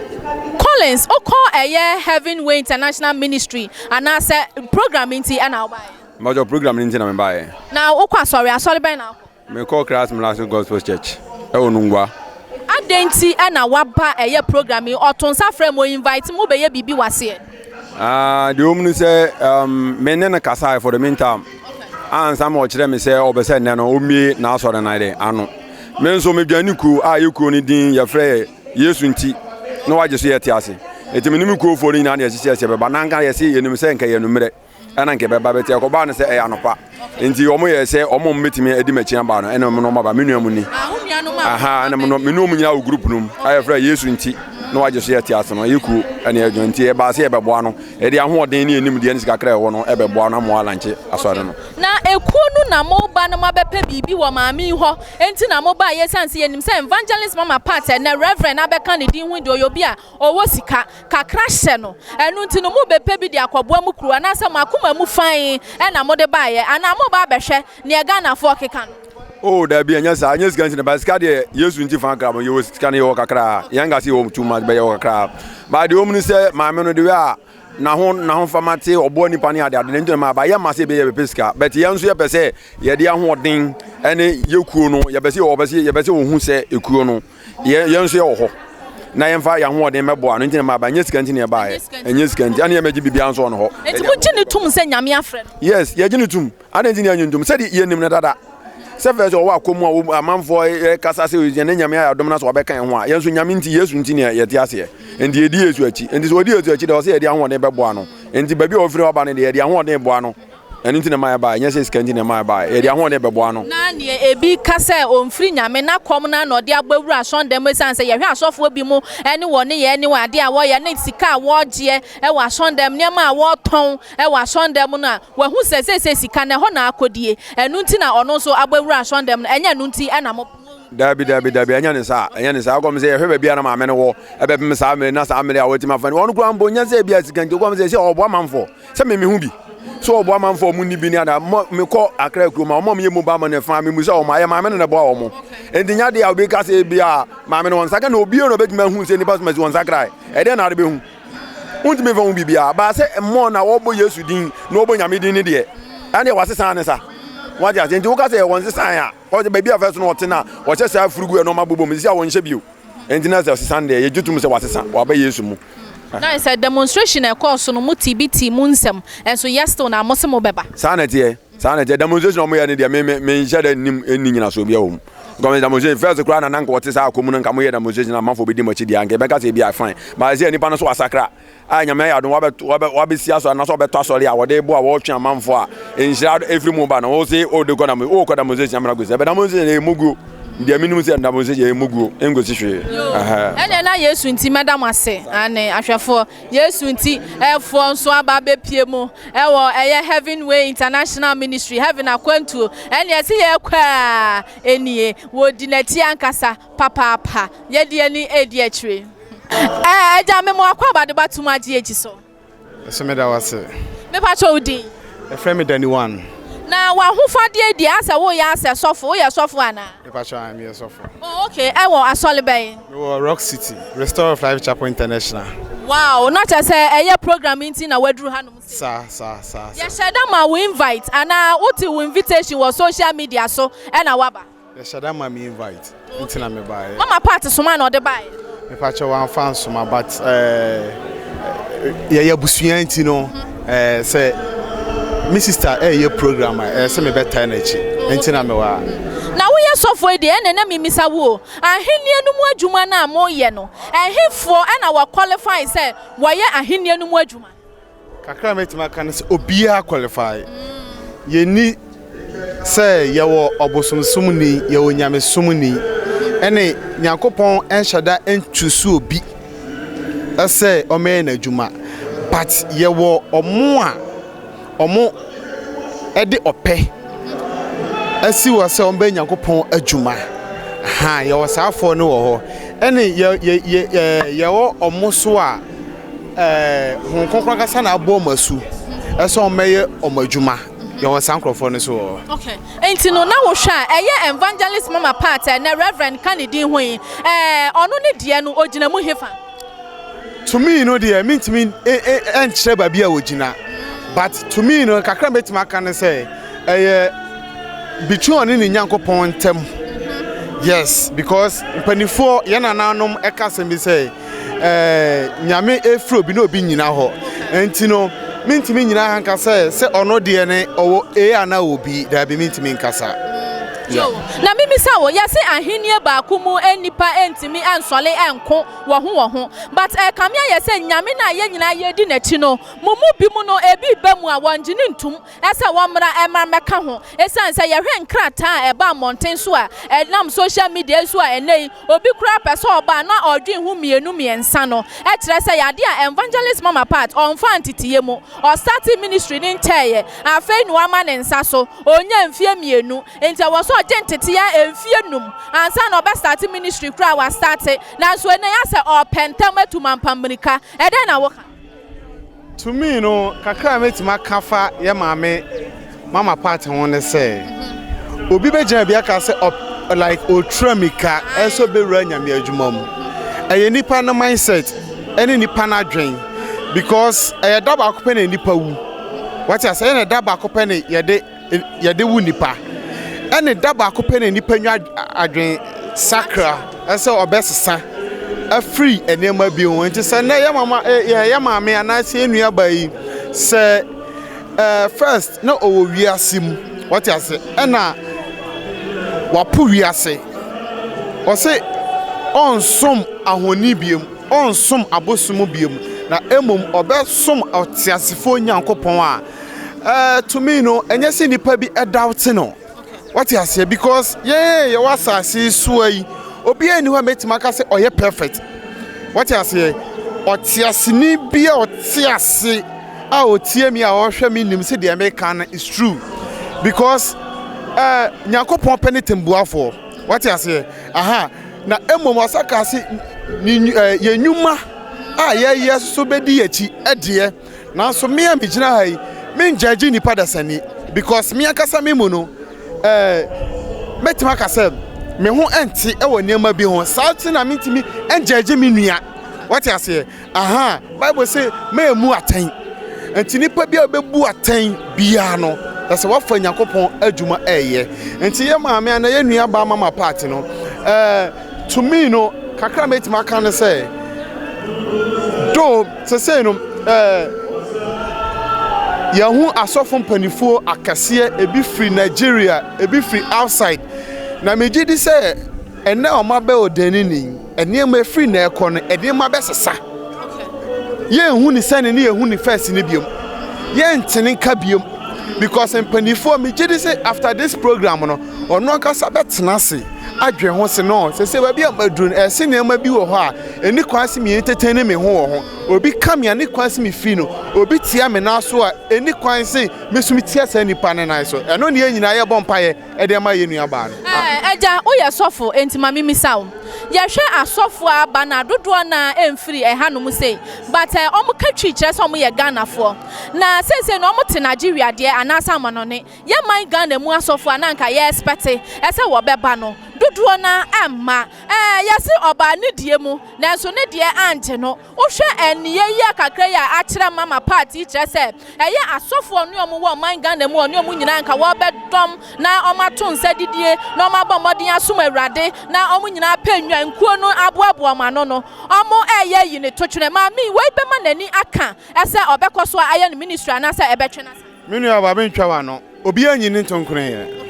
Collins, wokɔ ɛyɛ Heaven Way International Ministry anaasɛ program nti ɛna wobaeɛ? Mepakyɛw program no nti na mebaeɛ. Na wokɔ asɔre? Asɔre bɛn na wokɔ? Mekɔ Christ Miracle Gospel Church ɛwɔ Nungua. Adɛn nti ɛna waba ɛyɛ program yi? Ɔto nsa frɛ mo, invite mo bɛyɛ biribi wɔ aseɛ? Ah, deɛ ɔmu no sɛ um, me ne no kasae for the meantime ansa ma ɔkyerɛ me sɛ ɔbɛ sɛ nnɛ no ɔmmie n'asɔre no de ano. Me nso medwane ne kuo a yɛ kuo no din yɛfrɛ yɛ Yesu nti na wagye so yɛte ase. Enti me ne me kuofoɔ no nyinaa na yɛhyehyɛ sɛ yɛbɛba na anka yɛse yɛnim sɛ nka yɛ anummerɛ ɛna nka yɛbɛba bɛte ɛkɔbaa no sɛ ɛyɛ anɔpa. Enti wɔn yɛ sɛ wɔn a wɔbɛtumi adi m'akyi aba no ɛna wɔn aba me nua mu ni. Aha ɛna me ne wɔn nyinaa wɔ group no mu a yɛfrɛ Yesu nti na wagye so yɛte ase no yɛ kuo ɛna yɛdwene nti yɛbaa sɛ yɛbɛboa no yɛde ahoɔden ne yɛn nimdeɛ ne sika kakra ɛwɔ no ɛbɛboa no ama wɔalankye asɔre no. Na ekuo no na moba na moabɛpɛ biribi wɔ maame yi hɔ nti na mobaeɛ esiane sɛ yɛnim sɛ Evangelist Mama Pat ɛnnɛ Reverend abɛka ne din ho deɛ ɔyɛ obi a ɔwɔ sika kakra hyɛ no ɛno nti no mobɛpɛ bi de akɔboa mo kuro anaasɛ mo akoma mu fann na mode baeɛ anaa moba abɛhwɛ neɛ Ghanafoɔ keka no. Oh dabi ɛnyɛ saa ɛnyɛ sika nti na ba sika deɛ Yesu nti fa nkra mo yɛwɔ sika no yɛwɔ kakra yɛn nka sɛ yɛwɔ too much bɛ yɛwɔ kakra ba deɛ wɔn ni sɛ maame no de wɛ a naho nahofama te ɔboa nipa ne ade ade na nti na ma yɛ ma sɛ yɛbɛyɛ bɛpɛ sika but yɛn nso yɛpɛ sɛ yɛde ahoɔden ɛne yɛ kuo no yɛpɛ sɛ ɔpɛ sɛ yɛpɛ sɛ ohun sɛ ekuo no yɛn yɛn nso yɛwɔ hɔ na yɛmfa yɛn ahoɔden mɛboa no nti na ma ba nyɛ sika nti na yɛbaeɛ ɛnyɛ sika nti ɛne yɛmɛgye biribiara nso wɔ no hɔ. Nti mo gye ne tum sɛ Nyame afrɛ no? Yes, yɛgye ne tum. Adɛn nti na yɛnnye ntom? Sɛdeɛ yɛnim no dada sɛ fɛ sɛ ɔwɔ akɔ mu a amanfoɔ kasa sɛ yɛne Nyame ayɛ adom na sɛ wabɛka yɛn ho a, yɛn nso Nyame nti, Yesu nti na yɛte aseɛ. Nti yɛdi Yesu akyi. Nti sɛ wɔdi Yesu akyi deɛ, ɔsɛ yɛde ahoɔden bɛboa no. Nti baabi a ɔfiri aba no deɛ, yɛde ahoɔden boa no. Ɛno nti na ɛma yɛbaeɛ, ɛnyɛ sɛ sika nti na ɛma yɛbaeɛ. Yɛde ahoɔden bɛboa no. Na neɛ ebi ka sɛ ɔmfiri Nyame, na kɔm no ara na ɔde abɔ awura asɔndɛm mu ɛsiane sɛ yɛhwɛ asɔfoɔ bi mo ne wɔn nneyɛɛ ne wɔn adeɛ a wɔyɛ ne sika a wɔgyeɛ wɔ asɔndɛm, nneɛma a wɔtɔn wɔ asɔndɛm mu no a, wahu sɛ seesei sika no, ɛhɔ na akɔdie. Ɛno nti na ɔno nso abɔ awura asɔndɛm no. Ɛnyɛ ɛno nti na mo. Dabi, dabi, dabi, ɛnyɛ ne saa, ɛnyɛ ne saa. Ɛkɔm sɛ yɛhwɛ baabi a na maame no wɔ, ɛbɛpem saa mmere na saa mmere a wɔatumi afa no. Ɔno koraa mpo, nyɛ sɛ ebi a sika nti, ɔkɔm sɛ sɛ ɔboa manfoɔ, sɛ me mehu bi, sɛ ɔboa manfoɔ ɔmo nni bi ne ada. Mɔ, mekɔ Accra kurom a, ɔmo a wɔyɛ mobile money fa, memusa wɔn, ɛyɛ maame no na ɛboa wɔn. Enti nyɛ adeɛ a obi ka sɛ ebi a maame no wɔn nsa ka na obiara na ɔbɛtumi ahu sɛ nipa soma si wɔn nsa krae. Ɛdeɛn na ade bɛhu? Wontumi mfa ho biribiara. Baa sɛ mmɔ na wɔbɔ Yesu din na wɔbɔ Nyame din no deɛ, ɛndeɛ wɔasesa ne sa. Wate aseɛ? Nti woka sɛ wɔnsesae a, ɔsɛ baabi a fɛs no ɔte no a, wɔhyɛ saa furugu a nneɛma bobɔ mu, sisi a wɔnhyɛ bio. Nti na sɛ ɔsesa no deɛ, yɛgye tom sɛ wasesa, waba Yesu mu. Na sɛ demonstration a ɛkɔɔ so no, mo tee bi tee mu nsɛm, nso yɛ still na mo se mo bɛba. Saa na ɛteɛ. Saa na ɛteɛ. Demonstration a wɔyɛ no deɛ, me me menhyɛ da nnim nni nyinasoɔ biara wɔ mu. Because demonstration first koraa na na nka wɔte saa akɔ mu no nka moyɛ demonstration na amanfoɔ bɛdi mo akyi deɛ anka yɛbɛka sɛ ebi a fine. But ɛsɛ nipa no so wasakra a Nyame ayɛ adom wabɛ wabɛ wabɛsi asɔre anaasɛ ɔbɛtɔ asɔre a wɔde bo a wɔretwe amanfoɔ a nhyira efiri mu ba no wo se wode kɔ na wokɔ demonstration amena kɔsi ɛbɛ demonstration ɛyɛ muguo deɛ menim sɛ demonstration ɛyɛ muguo ɛnkɔsi hwee. Ɛnneɛ na Yesu nti mɛda mo ase, aane, ahwɛfoɔ. Yesu nti ɛfoɔ nso aba abɛpie mu ɛwɔ ɛyɛ Heaven Way International Ministry, Heaven akwantuo, ɛne ɛse yɛkɔ a ɛnie, wɔdi n'akyi ankasa papaapa, yɛde ani ɛredi akyire. Ɛɛ agya me mo akɔ aba de ba tum agye akyi so. Ɛso meda wo ase. Me pa kyɛ wo din. Yɛfrɛ me Danny One. Na w'ahofadeɛ deɛ asɛ woyɛ asɛ sɔfo, woyɛ sɔfo anaa? Mepakyɛw ae meyɛ sɔfo. Oh okay, ɛwɔ asɔre bɛn? Mewɔ Rock City, Restorer of Life Chapel International. Wow, na kyerɛ sɛ ɛyɛ program yi nti na waduru hanom sei? Saa, saa, saa, saa. Yɛhyɛ da ma wo invite anaa wote wo invitation wɔ social media so ɛna waba? Yɛhyɛ da ma me invite nti na me baeɛ. Mama Pat soma na ɔde baeɛ? Mepakyɛw wamfa ansoma but eh, yɛyɛ abusua nti no eh, sɛ me sister ɛyɛ program a ɛyɛ sɛ mebɛtae n'akyi nti na mewɔ ha. Na woyɛ sɔfoɔ yi deɛ ɛnna na memisa wo o, ahennie no mu adwuma no a moyɛ no, ɛhefoɔ na wɔ qualify sɛ wɔyɛ ahennie no mu adwuma? Kakra a mɛtumi aka ne sɛ obiara qualify. Yɛnni sɛ yɛwɔ ɔbosomsomni, yɛwɔ nyamesomni, ɛne Nyankopɔn nhyɛ da nchusu obi sɛ ɔmmɛyɛ n'adwuma. But yɛwɔ ɔmo a ɔmo de ɔpɛ asi hɔ sɛ ɔmo bɛyɛ Nyankopɔn adwuma. Ha yɛwɔ saa foɔ no wɔ hɔ. Ɛne yɛ yɛ yɛ yɛwɔ ɔmo so a ɛɛ Honhom Kronkron ankasa na abɔ wɔn asu sɛ wɔmmɛyɛ wɔn adwuma. Yɛwɔ saa nkurɔfoɔ no nso wɔ hɔ. Okay. Nti no na wohwɛ a ɛyɛ Evangelist Mama Pat a ɛnɛ Reverend ka ne din ho yi, ɛɛ ɔno ne deɛ no ogyina mu hefa? To me no deɛ mentumi nkyerɛ baabi a ogyina but to me no kakra mɛtumi aka ne sɛ ɛyɛ between ɔne ne Nyankopɔn ntam. Yes, because mpanimfoɔ yɛn nananom ɛka asɛm bi sɛ ɛɛ Nyame efiri obi na obi nyina hɔ. Nti no, mintumi nyina ha nka sɛ sɛ ɔno deɛ ne ɔwɔ A anaa ɔwɔ B. Daabi, mintumi nkasa. Yeah. Na mimisa wo, yɛse ahennie baako mu nnipa ntumi nsɔle nko wɔ ho wɔ ho, but ɛkame ayɛ sɛ Nyame no a yɛn nyinaa yɛdi n'akyi no, mo mu bi mu no ebi ba mu a wɔngye no ntum sɛ wɔmmra mmra mmɛka ho. Esiane sɛ yɛhwɛ nkrataa a ɛba mmɔnten so a ɛnam social media yi so a ɛnnɛ yi obi koraa pɛ sɛ ɔba a na ɔdwen ho mmienu mmiɛnsa no kyerɛ sɛ yɛ adeɛ a Evangelist Mama Pat ɔmfaa nteteyɛ mu. Ɔstartee ministry no nkyɛeɛ, afei na wama ne nsa so, ɔnyaa mfeɛ mmienu, nti ɛwɔ sɛ ɔgye nteteɛ mfeɛ num ansa na ɔbɛstarte ministry koraa a wastarte, nanso ɛnnɛ yi asɛ ɔrepɛ ntɛm atu mampam mmirika. Ɛdɛn na woka? To me no, kakra a mɛtumi aka fa yɛ maame Mama Pat ho ne sɛ, obi bɛgyina bi aka sɛ ɔ like ɔtura mika ɛsɛ ɔbɛwura nyame adwuma mu. Ɛyɛ nipa no mindset ɛne nipa no adwen because ɛyɛ da baako pɛ na nipa wu. Wate ase ɛyɛ na da baako pɛ na yɛde yɛde wo nipa. Ɛne da baako pɛ na nipa nya adwen sakra ɛsɛ ɔbɛsesa afiri nneɛma bi ho. Nti sɛ nnɛ yɛ mama yɛ yɛ maame anaasɛ yɛ nua ba yi sɛ ɛɛ first na ɔwɔ wiase mu wɔte ase ɛna wapo wiase ɔse ɔnsom ahoni biom ɔnsom abosom biom na mmom ɔbɛsom ɔteasefoɔ Nyankopɔn a Eh, to me no, ɛnyɛ sɛ nipa bi ɛdawte no. Wate aseɛ because yɛn yɛwɔ asase yi soa yi, obiara nni hɔ a mɛtumi aka sɛ ɔyɛ perfect. Wate aseɛ, ɔteaseni bi a ɔte ase a ɔtie mi a ɔhwɛ mi nim sɛ deɛ meka no is true because eh, Nyankopɔn pɛ ne tembuafoɔ. Wate aseɛ, aha, na mmom ɔsa ka se eh, yɛn nnwuma a yɛyɛ so bɛdi akyi ɛdeɛ. Nanso me a megyina ha yi, mengyɛgye nnipa dasani because me ankasa me mu no, eh, mɛtumi aka sɛ me ho nte wɔ nneɛma bi ho. Saa nti na mentumi ngyɛgye me nua. Wate aseɛ? Aha, Bible se mɛmmu atɛn. Nti nipa bi a ɔbɛbu atɛn biara no, na sɛ wafa Nyankopɔn adwuma ɛyɛ. Nti yɛ maame anaa yɛ nua baa mama part no, eh, to me no, kakra mɛtumi aka ne sɛ, do Sesei no, eh, yɛahu asɔfo mpanimfoɔ akɛseɛ, ebi firi Nigeria, ebi firi outside. Na megye di sɛ ɛnɛ a wɔabɛ ɔdanini, nneɛma efiri na ɛkɔ no, nneɛma bɛsesa. Yɛnhu ne sɛne ne yɛhu ne first no biom. Yɛntene nka biom. Because mpanimfoɔ, megye di sɛ after this program no, ɔno ankasa bɛtena ase adwene ho se no, sɛ sɛ baabi a maduru no, ɛse nneɛma bi wɔ hɔ a, ɛni kwan sɛ me entertain me ho wɔ ho. Obi ka me a, ne kwan se mefiri no. Obi tia me nan so a, ɛni kwan se me nso metia saa nipa no nan so. Ɛno ne yɛn nyinaa yɛbɔ mpaeɛ de ama yɛn nuabaa no. Agya, woyɛ sɔfo, enti ma memmisa wo. Yɛhwɛ asɔfoɔ a aba no a, dodoɔ no ara mfiri ɛhanom sei, but wɔka Twi kyerɛ sɛ wɔyɛ Ghanafoɔ. Na seesei no wɔte Nigeria deɛ anaasɛ amanɔne. Yɛn man Ghana mu asɔfoɔ a na anka yɛ expect sɛ wɔbɛba no, dodoɔ no ara mma. Ɛɛ, yɛse ɔbaa ne deɛ mu, nanso ne deɛ angye no. Wohwɛ nneyɛɛ yi a kakra yi a akyerɛ mama part yi kyerɛ sɛ ɛyɛ asɔfoɔ ɔne ɔmo wɔ ɔman Ghana mu ɔne ɔmo nyinaa nka wɔbɛdɔm na ɔmo ato nsa didie na ɔmo abɔ mmɔden asom Awurade na ɔmo nyinaa apɛ nnwankuo no aboaboa ɔmo ano no ɔmo ɛɛyɛ ayi ne totwene. Maame yi wei bɛma n'ani aka sɛ ɔbɛkɔ so ayɛ ne ministry anaasɛ ɛbɛtwe no asan? Me nua ba mentwa w'ano. Obiara nyi ne ntonkone yɛ.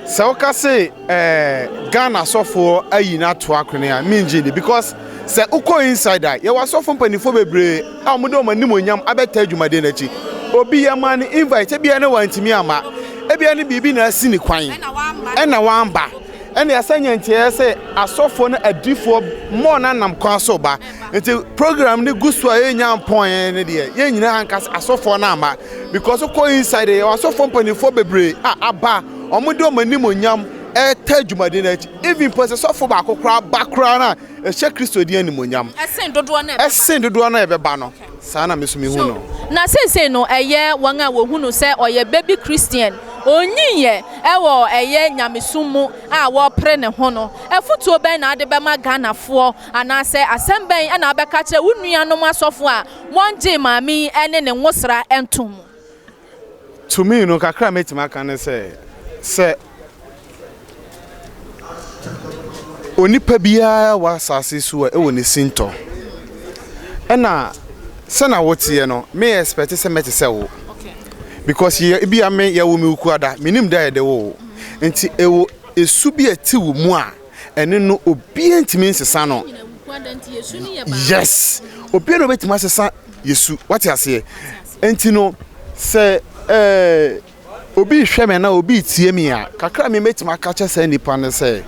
Sɛ woka se eh, Ghana asɔfoɔ ayi no ato akwene a, mengye ndi because sɛ wokɔ inside a, yɛwɔ asɔfo mpanimfoɔ bebree a wɔde wɔn animuonyam abɛtaa dwumadie no akyi. Obi yɛmaa no invite, ebia na wantumi amma, ebia ne biribi na asi ne kwan ɛna wamba. Ɛna yɛasan nya nteɛɛ sɛ asɔfoɔ ne adiyifoɔ mmɔɔ no anam kwan so ba. Nti program no gu so a yɛnnya mpɔn no deɛ, yɛn nyinaa anka sɛ asɔfoɔ no amma. Because wokɔ inside yɛwɔ asɔfoɔ mpanimfoɔ bebree a aba a wɔde wɔn animuonyam ɛreta dwumadi no akyi. Even mpo sɛ sɔfo baako koraa ba koraa no a, ɛhyɛ Kristo din animuonyam. Ɛsen dodoɔ no a ɛbɛba. Ɛsen dodoɔ no a ɛbɛba no. Saa na me nso mehu no. Na seesei no ɛyɛ wɔn a wɔhu no sɛ ɔyɛ baby Christian, ɔnyiiɛ wɔ ɛyɛ nyamesom mu a wɔrepere ne ho no. Afutuo bɛn na wode bɛma Ghanafoɔ anaasɛ asɛm bɛn na wobɛka akyerɛ wo nuanom asɔfoɔ a wɔngyee maame yi ne ne nwosra ntom mu? To me no, kakra a mɛtumi aka ne sɛ, sɛ onipa biara wɔ asase so a ɛwɔ ne sintɔ. Ɛna sɛna woteɛ no, me expect sɛ mɛte sɛ wo. Because yɛ ebia me yɛwo me Wukuada, menim da a yɛde wo wo. Nti ɛwɔ esu bi a ɛte wo mu a ɛno no obiara ntumi nsesa no. Yes, obiara na obetumi asesa Yesu. Wate aseɛ? Nti no sɛ ɛɛ obi rehwɛ me anaa obi retie me a, kakra a me mɛtumi aka kyɛ saa nipa no sɛ,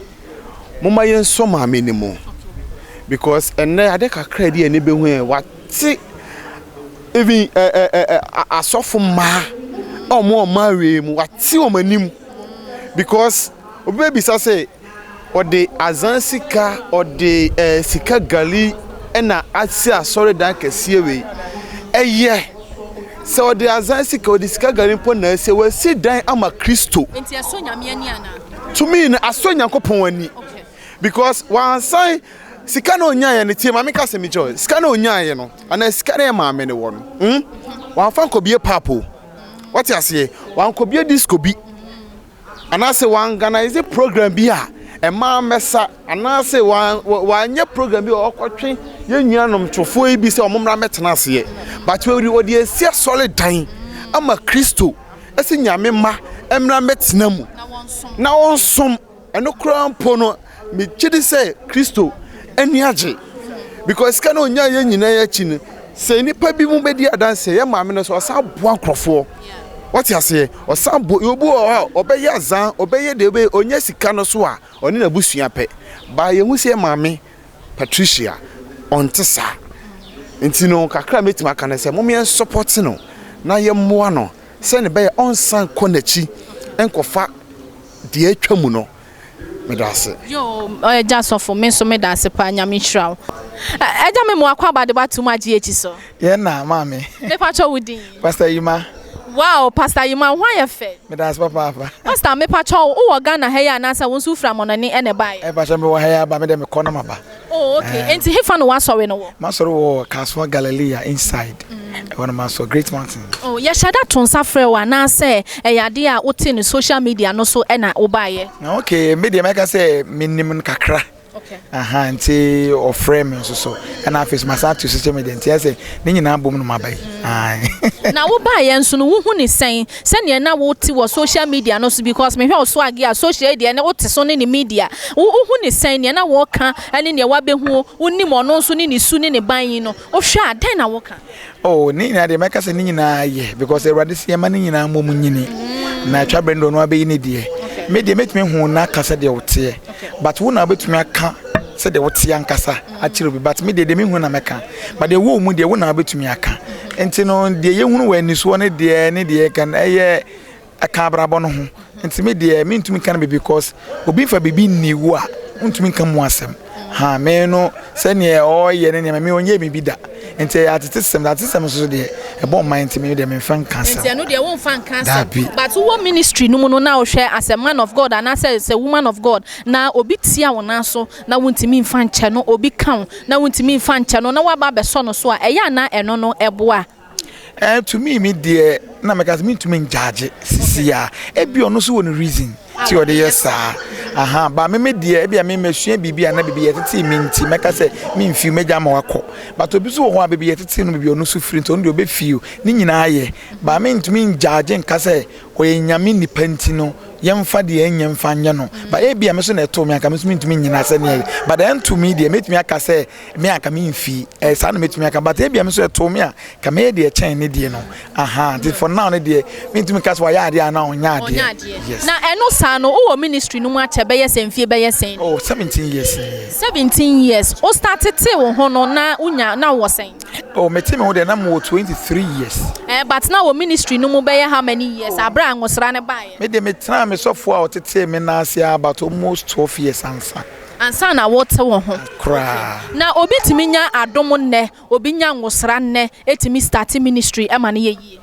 momma yɛnsɔ maame no mu. Because ɛnnɛ ade kakra bi a ɛne bɛhu yɛn, wate even ɛ ɛ ɛ asɔfo mmaa a wɔn a wɔn awie mu, wate wɔn anim. Because obi bɛbisa sɛ, Ɔde azan sika, ɔde ɛɛ sika gari na asi asɔredan kɛseɛ wei. Ɛyɛ sɛ ɔde azan sika, ɔde sika gari mpo na asi, wasi dan ama Kristo. Nti ɛsɔ Nyame ani anaa? To me no, asɔ Nyankopɔn ani. Because wansan sika na onyaeɛ no, tie ma menka asɛm bi nkyerɛ wo, sika na onyaeɛ no, anaa sika na yɛ maame no wɔ no, hmm, wamfa nkɔbie pap o. Wate aseɛ? Wankɔbie disco bi. Anaasɛ wɔanganaize program bi a mmaa mmɛsa, anaasɛ wɔanyɛ program bi a wɔkɔtwe yɛn nuanom tofoɔ yi bi sɛ wɔn mmra mmɛtena aseɛ. But wɔde wɔde asi asɔredan ama Kristo ɛsɛ Nyame mma mmra mmɛtena mu na wɔnsom. Ɛno koraa mpo no, megye di sɛ Kristo ani agye because sika na ɔnya yɛn nyinaa akyi no, sɛ nnipa bi mu bɛdi adanseɛ, yɛn maame no sɛ ɔsan boa nkurɔfoɔ. Wɔte aseɛ, ɔsan bo obi wɔ hɔ a ɔbɛyɛ azan, ɔbɛyɛ deɛ ɔbɛyɛ, ɔnya sika no so a, ɔne n'abusua pɛ. Baa yɛhu sɛ yɛn maame Patricia, ɔnte saa. Nti no, kakra a mɛtumi aka no sɛ, mom yɛn support no na yɛmmoa no sɛdeɛ ɛbɛyɛ ɔnsan kɔ n'akyi nkɔfa deɛ atwa mu no, meda ase. Yoo agya sɔfo me nso meda ase paa nyame nhyira wo. Agya me mo akwaaba de ba to mu agye akyi so. Yɛn na maame. Me pakyɛ wo din. Pastor Yima. Wow Pastor Yima wo ho ayɛ fɛ. Meda ase papaapa. Pastor me pakyɛ wo wɔ Ghana ha yi anaasɛ wo nso wo firi amɔnɔne ɛna ɛbaeɛ? Eh pakyɛ me wɔ ha yi aba me deɛ me kɔ na ma ba. Oh okay eh. Enti hefa na w'asɔre no wɔ? M'asɔre wɔ Kasoa Galilea inside. Ɛhɔ na m'asɔre Great Mountain. Oh yɛhyɛ da to nsa frɛ wo anaasɛ ɛyɛ adeɛ a wotee no social media no so ɛna wobaeɛ? Okay me deɛ mɛka sɛ menim no kakra. Okay. Aha nti ɔfrɛ me nso so ɛna afei so masan ato social media nti ɛsɛ ne nyinaa bom no maba yi. Mm. Na wobaeɛ nso no wohu ne sɛn sɛdeɛ na wote wɔ social media no so because mehwɛ wo swag a social deɛ ne wote so ne ne media wohu ne sɛn nea na wɔka ne nea woabɛhu wonim ɔno nso ne ne su ne ne ban yi no wohwɛ a dɛn na woka? Oh, ne nyinaa deɛ mɛka sɛ ne nyinaa yɛ because awurade sɛ yɛma ne nyinaa mmom nyini na atwa berɛ no deɛ ɔno abɛyi ne deɛ. Me deɛ mɛtumi hu na aka sɛ deɛ woteɛ but wo na wobɛtumi aka. sɛdeɛ wote ankasa akyerɛ obi but me deɛ deɛ mehu na mɛka but deɛ wɔ mu deɛ wo na wobɛtumi aka nti no deɛ yɛhunu wɔ anisoɔ ne deɛ ne deɛ ɛka no ɛyɛ ɛka abrabɔ no ho nti me deɛ mentumi nka no bi because obi nfa biribi nni wo a wontumi nka mu asɛm ha me no sɛdeɛ ɔyɛ ne nneɛma me ɔnyɛ me bi da nti ɛyɛ atetesɛm atetesɛm nso so deɛ ɛbɔ mman nti me deɛ memfa nka asɛm nti ɛno deɛ womfa nka asɛm Dabi. But wowɔ ministry no mu no na wohwɛ as a man of God anaasɛ as a woman of God na obi tia wo nan so na wontumi mfa nkyɛ no, obi ka wo na wontumi mfa nkyɛ no na woaba abɛsɔ no so a, ɛyɛ a na ɛno no ɛboa? Eh, to me me deɛ na mɛka sɛ mentumi ngyagye sisi a ebi ɔno nso wɔ ne reason ti ɔde yɛ saa aha ba me me deɛ ebi a me masua biribi a na biribi yɛtetee me nti mɛka sɛ memfiw mɛgya ama wakɔ but obi nso wɔ hɔ a biribi yɛtetee no biribi ɔno nso firi nti ɔno deɛ ɔbɛfiw ne nyinaa yɛ ba mentumi ngyagye nka sɛ ɔyɛ nyame nipa nti no yɛmfa deɛ ɛnyɛ mfa nyɛ no ba ebi a me so na ɛtoo me anka me nso mentumi nnyina sɛdeɛ ɛyɛ but ɛnto me deɛ mɛtumi aka sɛ me anka memfi ɛyɛ saa na mɛtumi aka but ebi a me nso ɛtoo me a ka mɛyɛ deɛ ɛkyɛn ne deɛ no aha nti for now ne deɛ mentumi nka sɛ wayɛ adeɛ anaa ɔnyɛ adeɛ yes. Na ɛno saa no wowɔ ministry no mu akyɛ bɛyɛ sɛ mfie bɛyɛ sɛn? Oh 17 years nie. 17 years wo start tee wo ho no na wonya na wowɔ sɛn? Oh mete me ho deɛ na mewɔ 23 years. Eh but na wɔ ministry no mu bɛyɛ how many years aberɛ a ngosra no baeɛ? Me deɛ metenaa me sɔfoɔ a ɔtetee me nan ase ara about almost 12 years ansa. Ansa na wote wo ho. Koraa. Na obi tumi nya adom nnɛ, obi nya ngosra nnɛ tumi starte ministry ma no yɛ yie?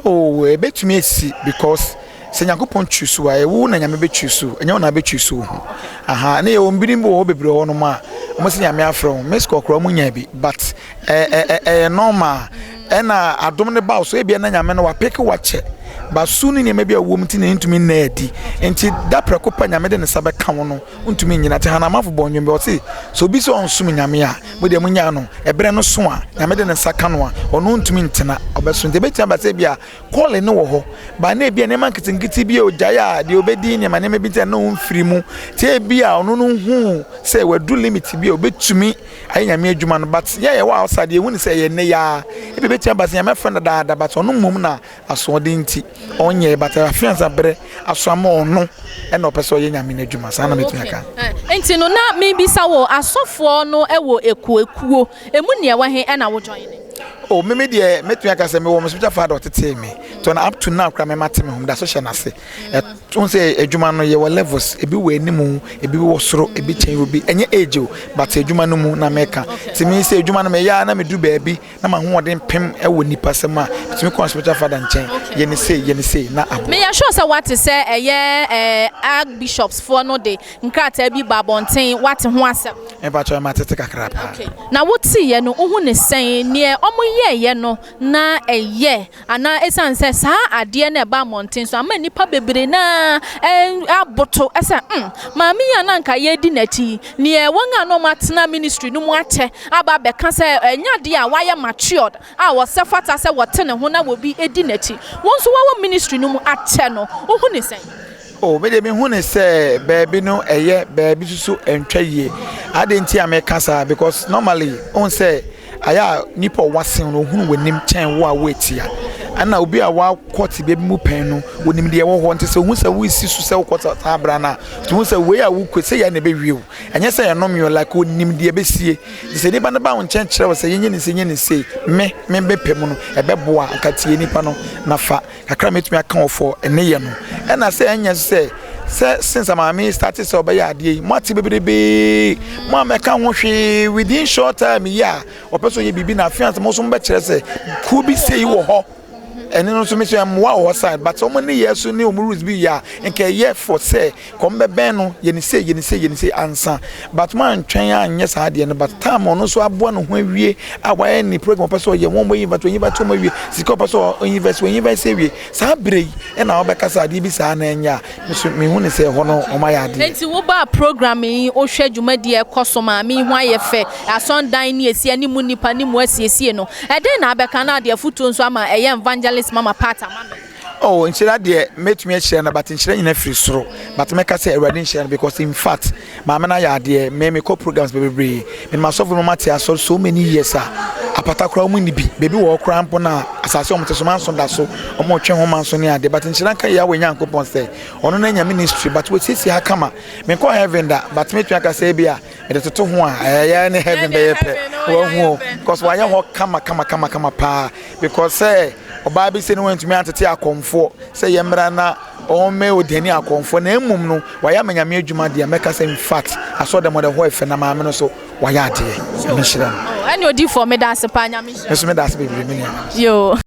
Oh ɛbɛtumi asi because sɛ Nyankopɔn choose wo a, ɛyɛ wo na Nyame bɛ choose wo, ɛnyɛ wo na wobɛ choose wo ho. Aha, ne yɛwɔ mbinom bi wɔ hɔ bebree wɔ hɔnom a, wɔn sɛ Nyame afrɛ wɔn, miss call koraa wɔn nya bi, but ɛyɛ normal. Ɛna adom no ba wo so, ebia na Nyame no wapeke wo akyɛ, but su ne nneɛma bi a ɛwɔ mu nti na ɛntumi nna adi. Nti da prɛko pɛ Nyame de ne nsa bɛka wo no, wontumi nnyina. Nti Hannah Amanfo bɔɔ nnwom bi, ɔse, sɛ obi sɛ ɔnsom Nyame a, mo deɛ monyaa no, ɛberɛ no so a, Nyame de ne nsa ka no a, ɔno ntumi ntena, ɔbɛso. Nti ɛbɛtumi aba sɛ ebia calling no wɔ hɔ, but na ebia nneɛma nketenkete bi a ogyae a, deɛ ɔbɛdi nneɛma nneɛma bi nti a na ɔmfiri mu. Nti ebia ɔno no huu sɛ wadu limit bi a ɔbɛtumi ayɛ Nyame adwuma no, but yɛn a yɛwɔ outside yɛhu no sɛ ɛyɛ nnɛ yi ara. Ebia ɛbɛtumi aba sɛ Nyame afrɛ no dadaada, but ɔno mmom na asoɔden nti ɔnyɛe, but afei ansa berɛ aso ama ɔno ɛna ɔpɛ sɛ ɔyɛ Nyame no adwuma, saa na mɛtumi aka. Nti no na mebisa wo, asɔfoɔ no wɔ ekuo ekuo, emu neɛ ɛwɔ he ɛna wo joine? Oh, me me deɛ mɛtumi aka sɛ mewɔ me spiritual father ɔtetee me, nti ɔno up to now koraa me mate me ho, meda so hyɛ n'ase. Wohu sɛ adwuma no yɛwɔ levels, ebi wɔ anim, ebi wɔ soro, ebi kyɛn obi, ɛnyɛ age o, but adwuma no mu na meka. Nti me sɛ adwuma no meyɛ a na medu baabi na m'ahoɔden pem wɔ nipa sɛm a, metumi kɔ spiritual father nkyɛn, yɛ ne sei, yɛ ne sei, na aboa. Meyɛ sure sɛ woate sɛ ɛyɛ eh, Archbishops foɔ no de nkrataa bi ba abɔnten, woate ho asɛm? Mepakyɛw, matete kakra paa. Okay, na woteeɛ no, wohu no sɛn? Neɛ wɔyɛeɛ no, na ɛyɛ anaa esiane sɛ saa adeɛ no a ɛba mmɔnten so ama nnipa bebree no ara aboto sɛ hmm, maame yi a na anka yɛredi n'akyi yi, neɛ wɔn a na wɔatena ministry no mu akyɛ aba abɛka sɛ ɛnyɛ adeɛ a wayɛ matured a wɔsɛ fata sɛ wɔte ne ho na obi di n'akyi. Wo nso woawɔ ministry no mu akyɛ no, wohu ne sɛn? Oh, me deɛ mehu ne sɛ baabi no ɛyɛ, baabi nso so ɛntwa yie. Adɛn nti a meka saa? Because normally, wohu sɛ ayɛ a nipa a ɔwɔ asen no ohunu w'anim kyɛn wo a woatia. Ɛna obi a wakɔ tebea bi mu pɛn no, onim deɛ ɛwɔ hɔ. Nti sɛ ohu sɛ woresi so sɛ wokɔ saa bra no a, nti ohu sɛ wei a wokɔ sɛ yɛ na ɛbɛwie o. Ɛnyɛ sɛ ɛnome o, like onim deɛ ɛbɛsie. Nti sɛ nipa no ba wo nkyɛn kyerɛ wo sɛ yɛnyɛ ne sei, yɛnyɛ ne sei, me, me mepɛ mu no, ɛbɛboa. Nka tie nipa no na fa. Kakra a mɛtumi aka wɔ fɔ ɛne yɛ no ɛna sɛ ɛnyɛ nso sɛ sɛ since maame yi start sɛ ɔbɛyɛ adeɛ yi mo ate bebrebee mo a mɛka ho hwee within short time yi a ɔpɛ sɛ ɔyɛ biribi na afei ansa mo nso mobɛkyerɛ sɛ kuo bi sei wɔ hɔ ɛno no nso me so ɛmmoa wɔ hɔ side but wɔn ne yɛ so ne wɔn rules bi yɛ a nka ɛyɛ for sɛ Kɔm bɛbɛn no, yɛ ne sei, yɛ ne sei, yɛ ne sei ansa. But moantwɛn anyɛ saa adeɛ no. But time ɔno nso aboa ne ho awie a wayɛ ne program ɔpɛ sɛ ɔyɛ, wɔn wɔyi invite, wɔyi invite wɔn awie, sika ɔpɛ sɛ ɔ invest, wɔyi invest awie. Saa berɛ yi ɛna wobɛka sɛ adeɛ bi saa na ɛnyɛ a, me nso mehu ne sɛ ɛhɔ no wɔn ayɛ adeɛ. Enti wobaa program yi, wohwɛ dwumadie a ɛkɔ so, maame yi ho ayɛ fɛ, asɔndan ne ɛsi anim nnipa ne mu asiesie no, ɛdɛn na abɛka na ade afotuo nso ama ɛyɛ Evangelist Mama Pat ama me? Oh nhyira deɛ mɛtumi ahyira no but nhyira nyina firi soro but mɛka sɛ awurade nhyira no because in fact maame no ayɛ adeɛ me mekɔ programs bebree menim asɔfo no mate asɔre so many years a apata koraa wɔn nni bi baabi wɔ hɔ koraa mpo na asase wɔn te so manso da so wɔn retwe ho manso ne adeɛ but nhyira nka Yahweh Nyankopɔn sɛ ɔno no anya ministry but wɔasiesie ha kama menkɔ heaven da but mɛtumi aka sɛ ebi a. Mede toto ho a, ɛyɛ ne heaven bɛyɛ pɛ. Wahu o, because wayɛ hɔ kama kama kama kama paa. Because sɛ ɔbaa bi sɛ ne wantumi antete akɔmfoɔ sɛ yɛmmra na ɔmmɛ odani akɔmfoɔ na mmom no wayɛ ama nyame adwuma deɛ mɛka sɛ in fact asɔ dɛm ɔdɛ hɔ ɛfɛ na maame no so wayɛ adeɛ. Nyame nhyira no. Oh, ɛne odifoɔ meda ase paa nyame nhyira. Me nso meda ase bebree me nua. Yoo.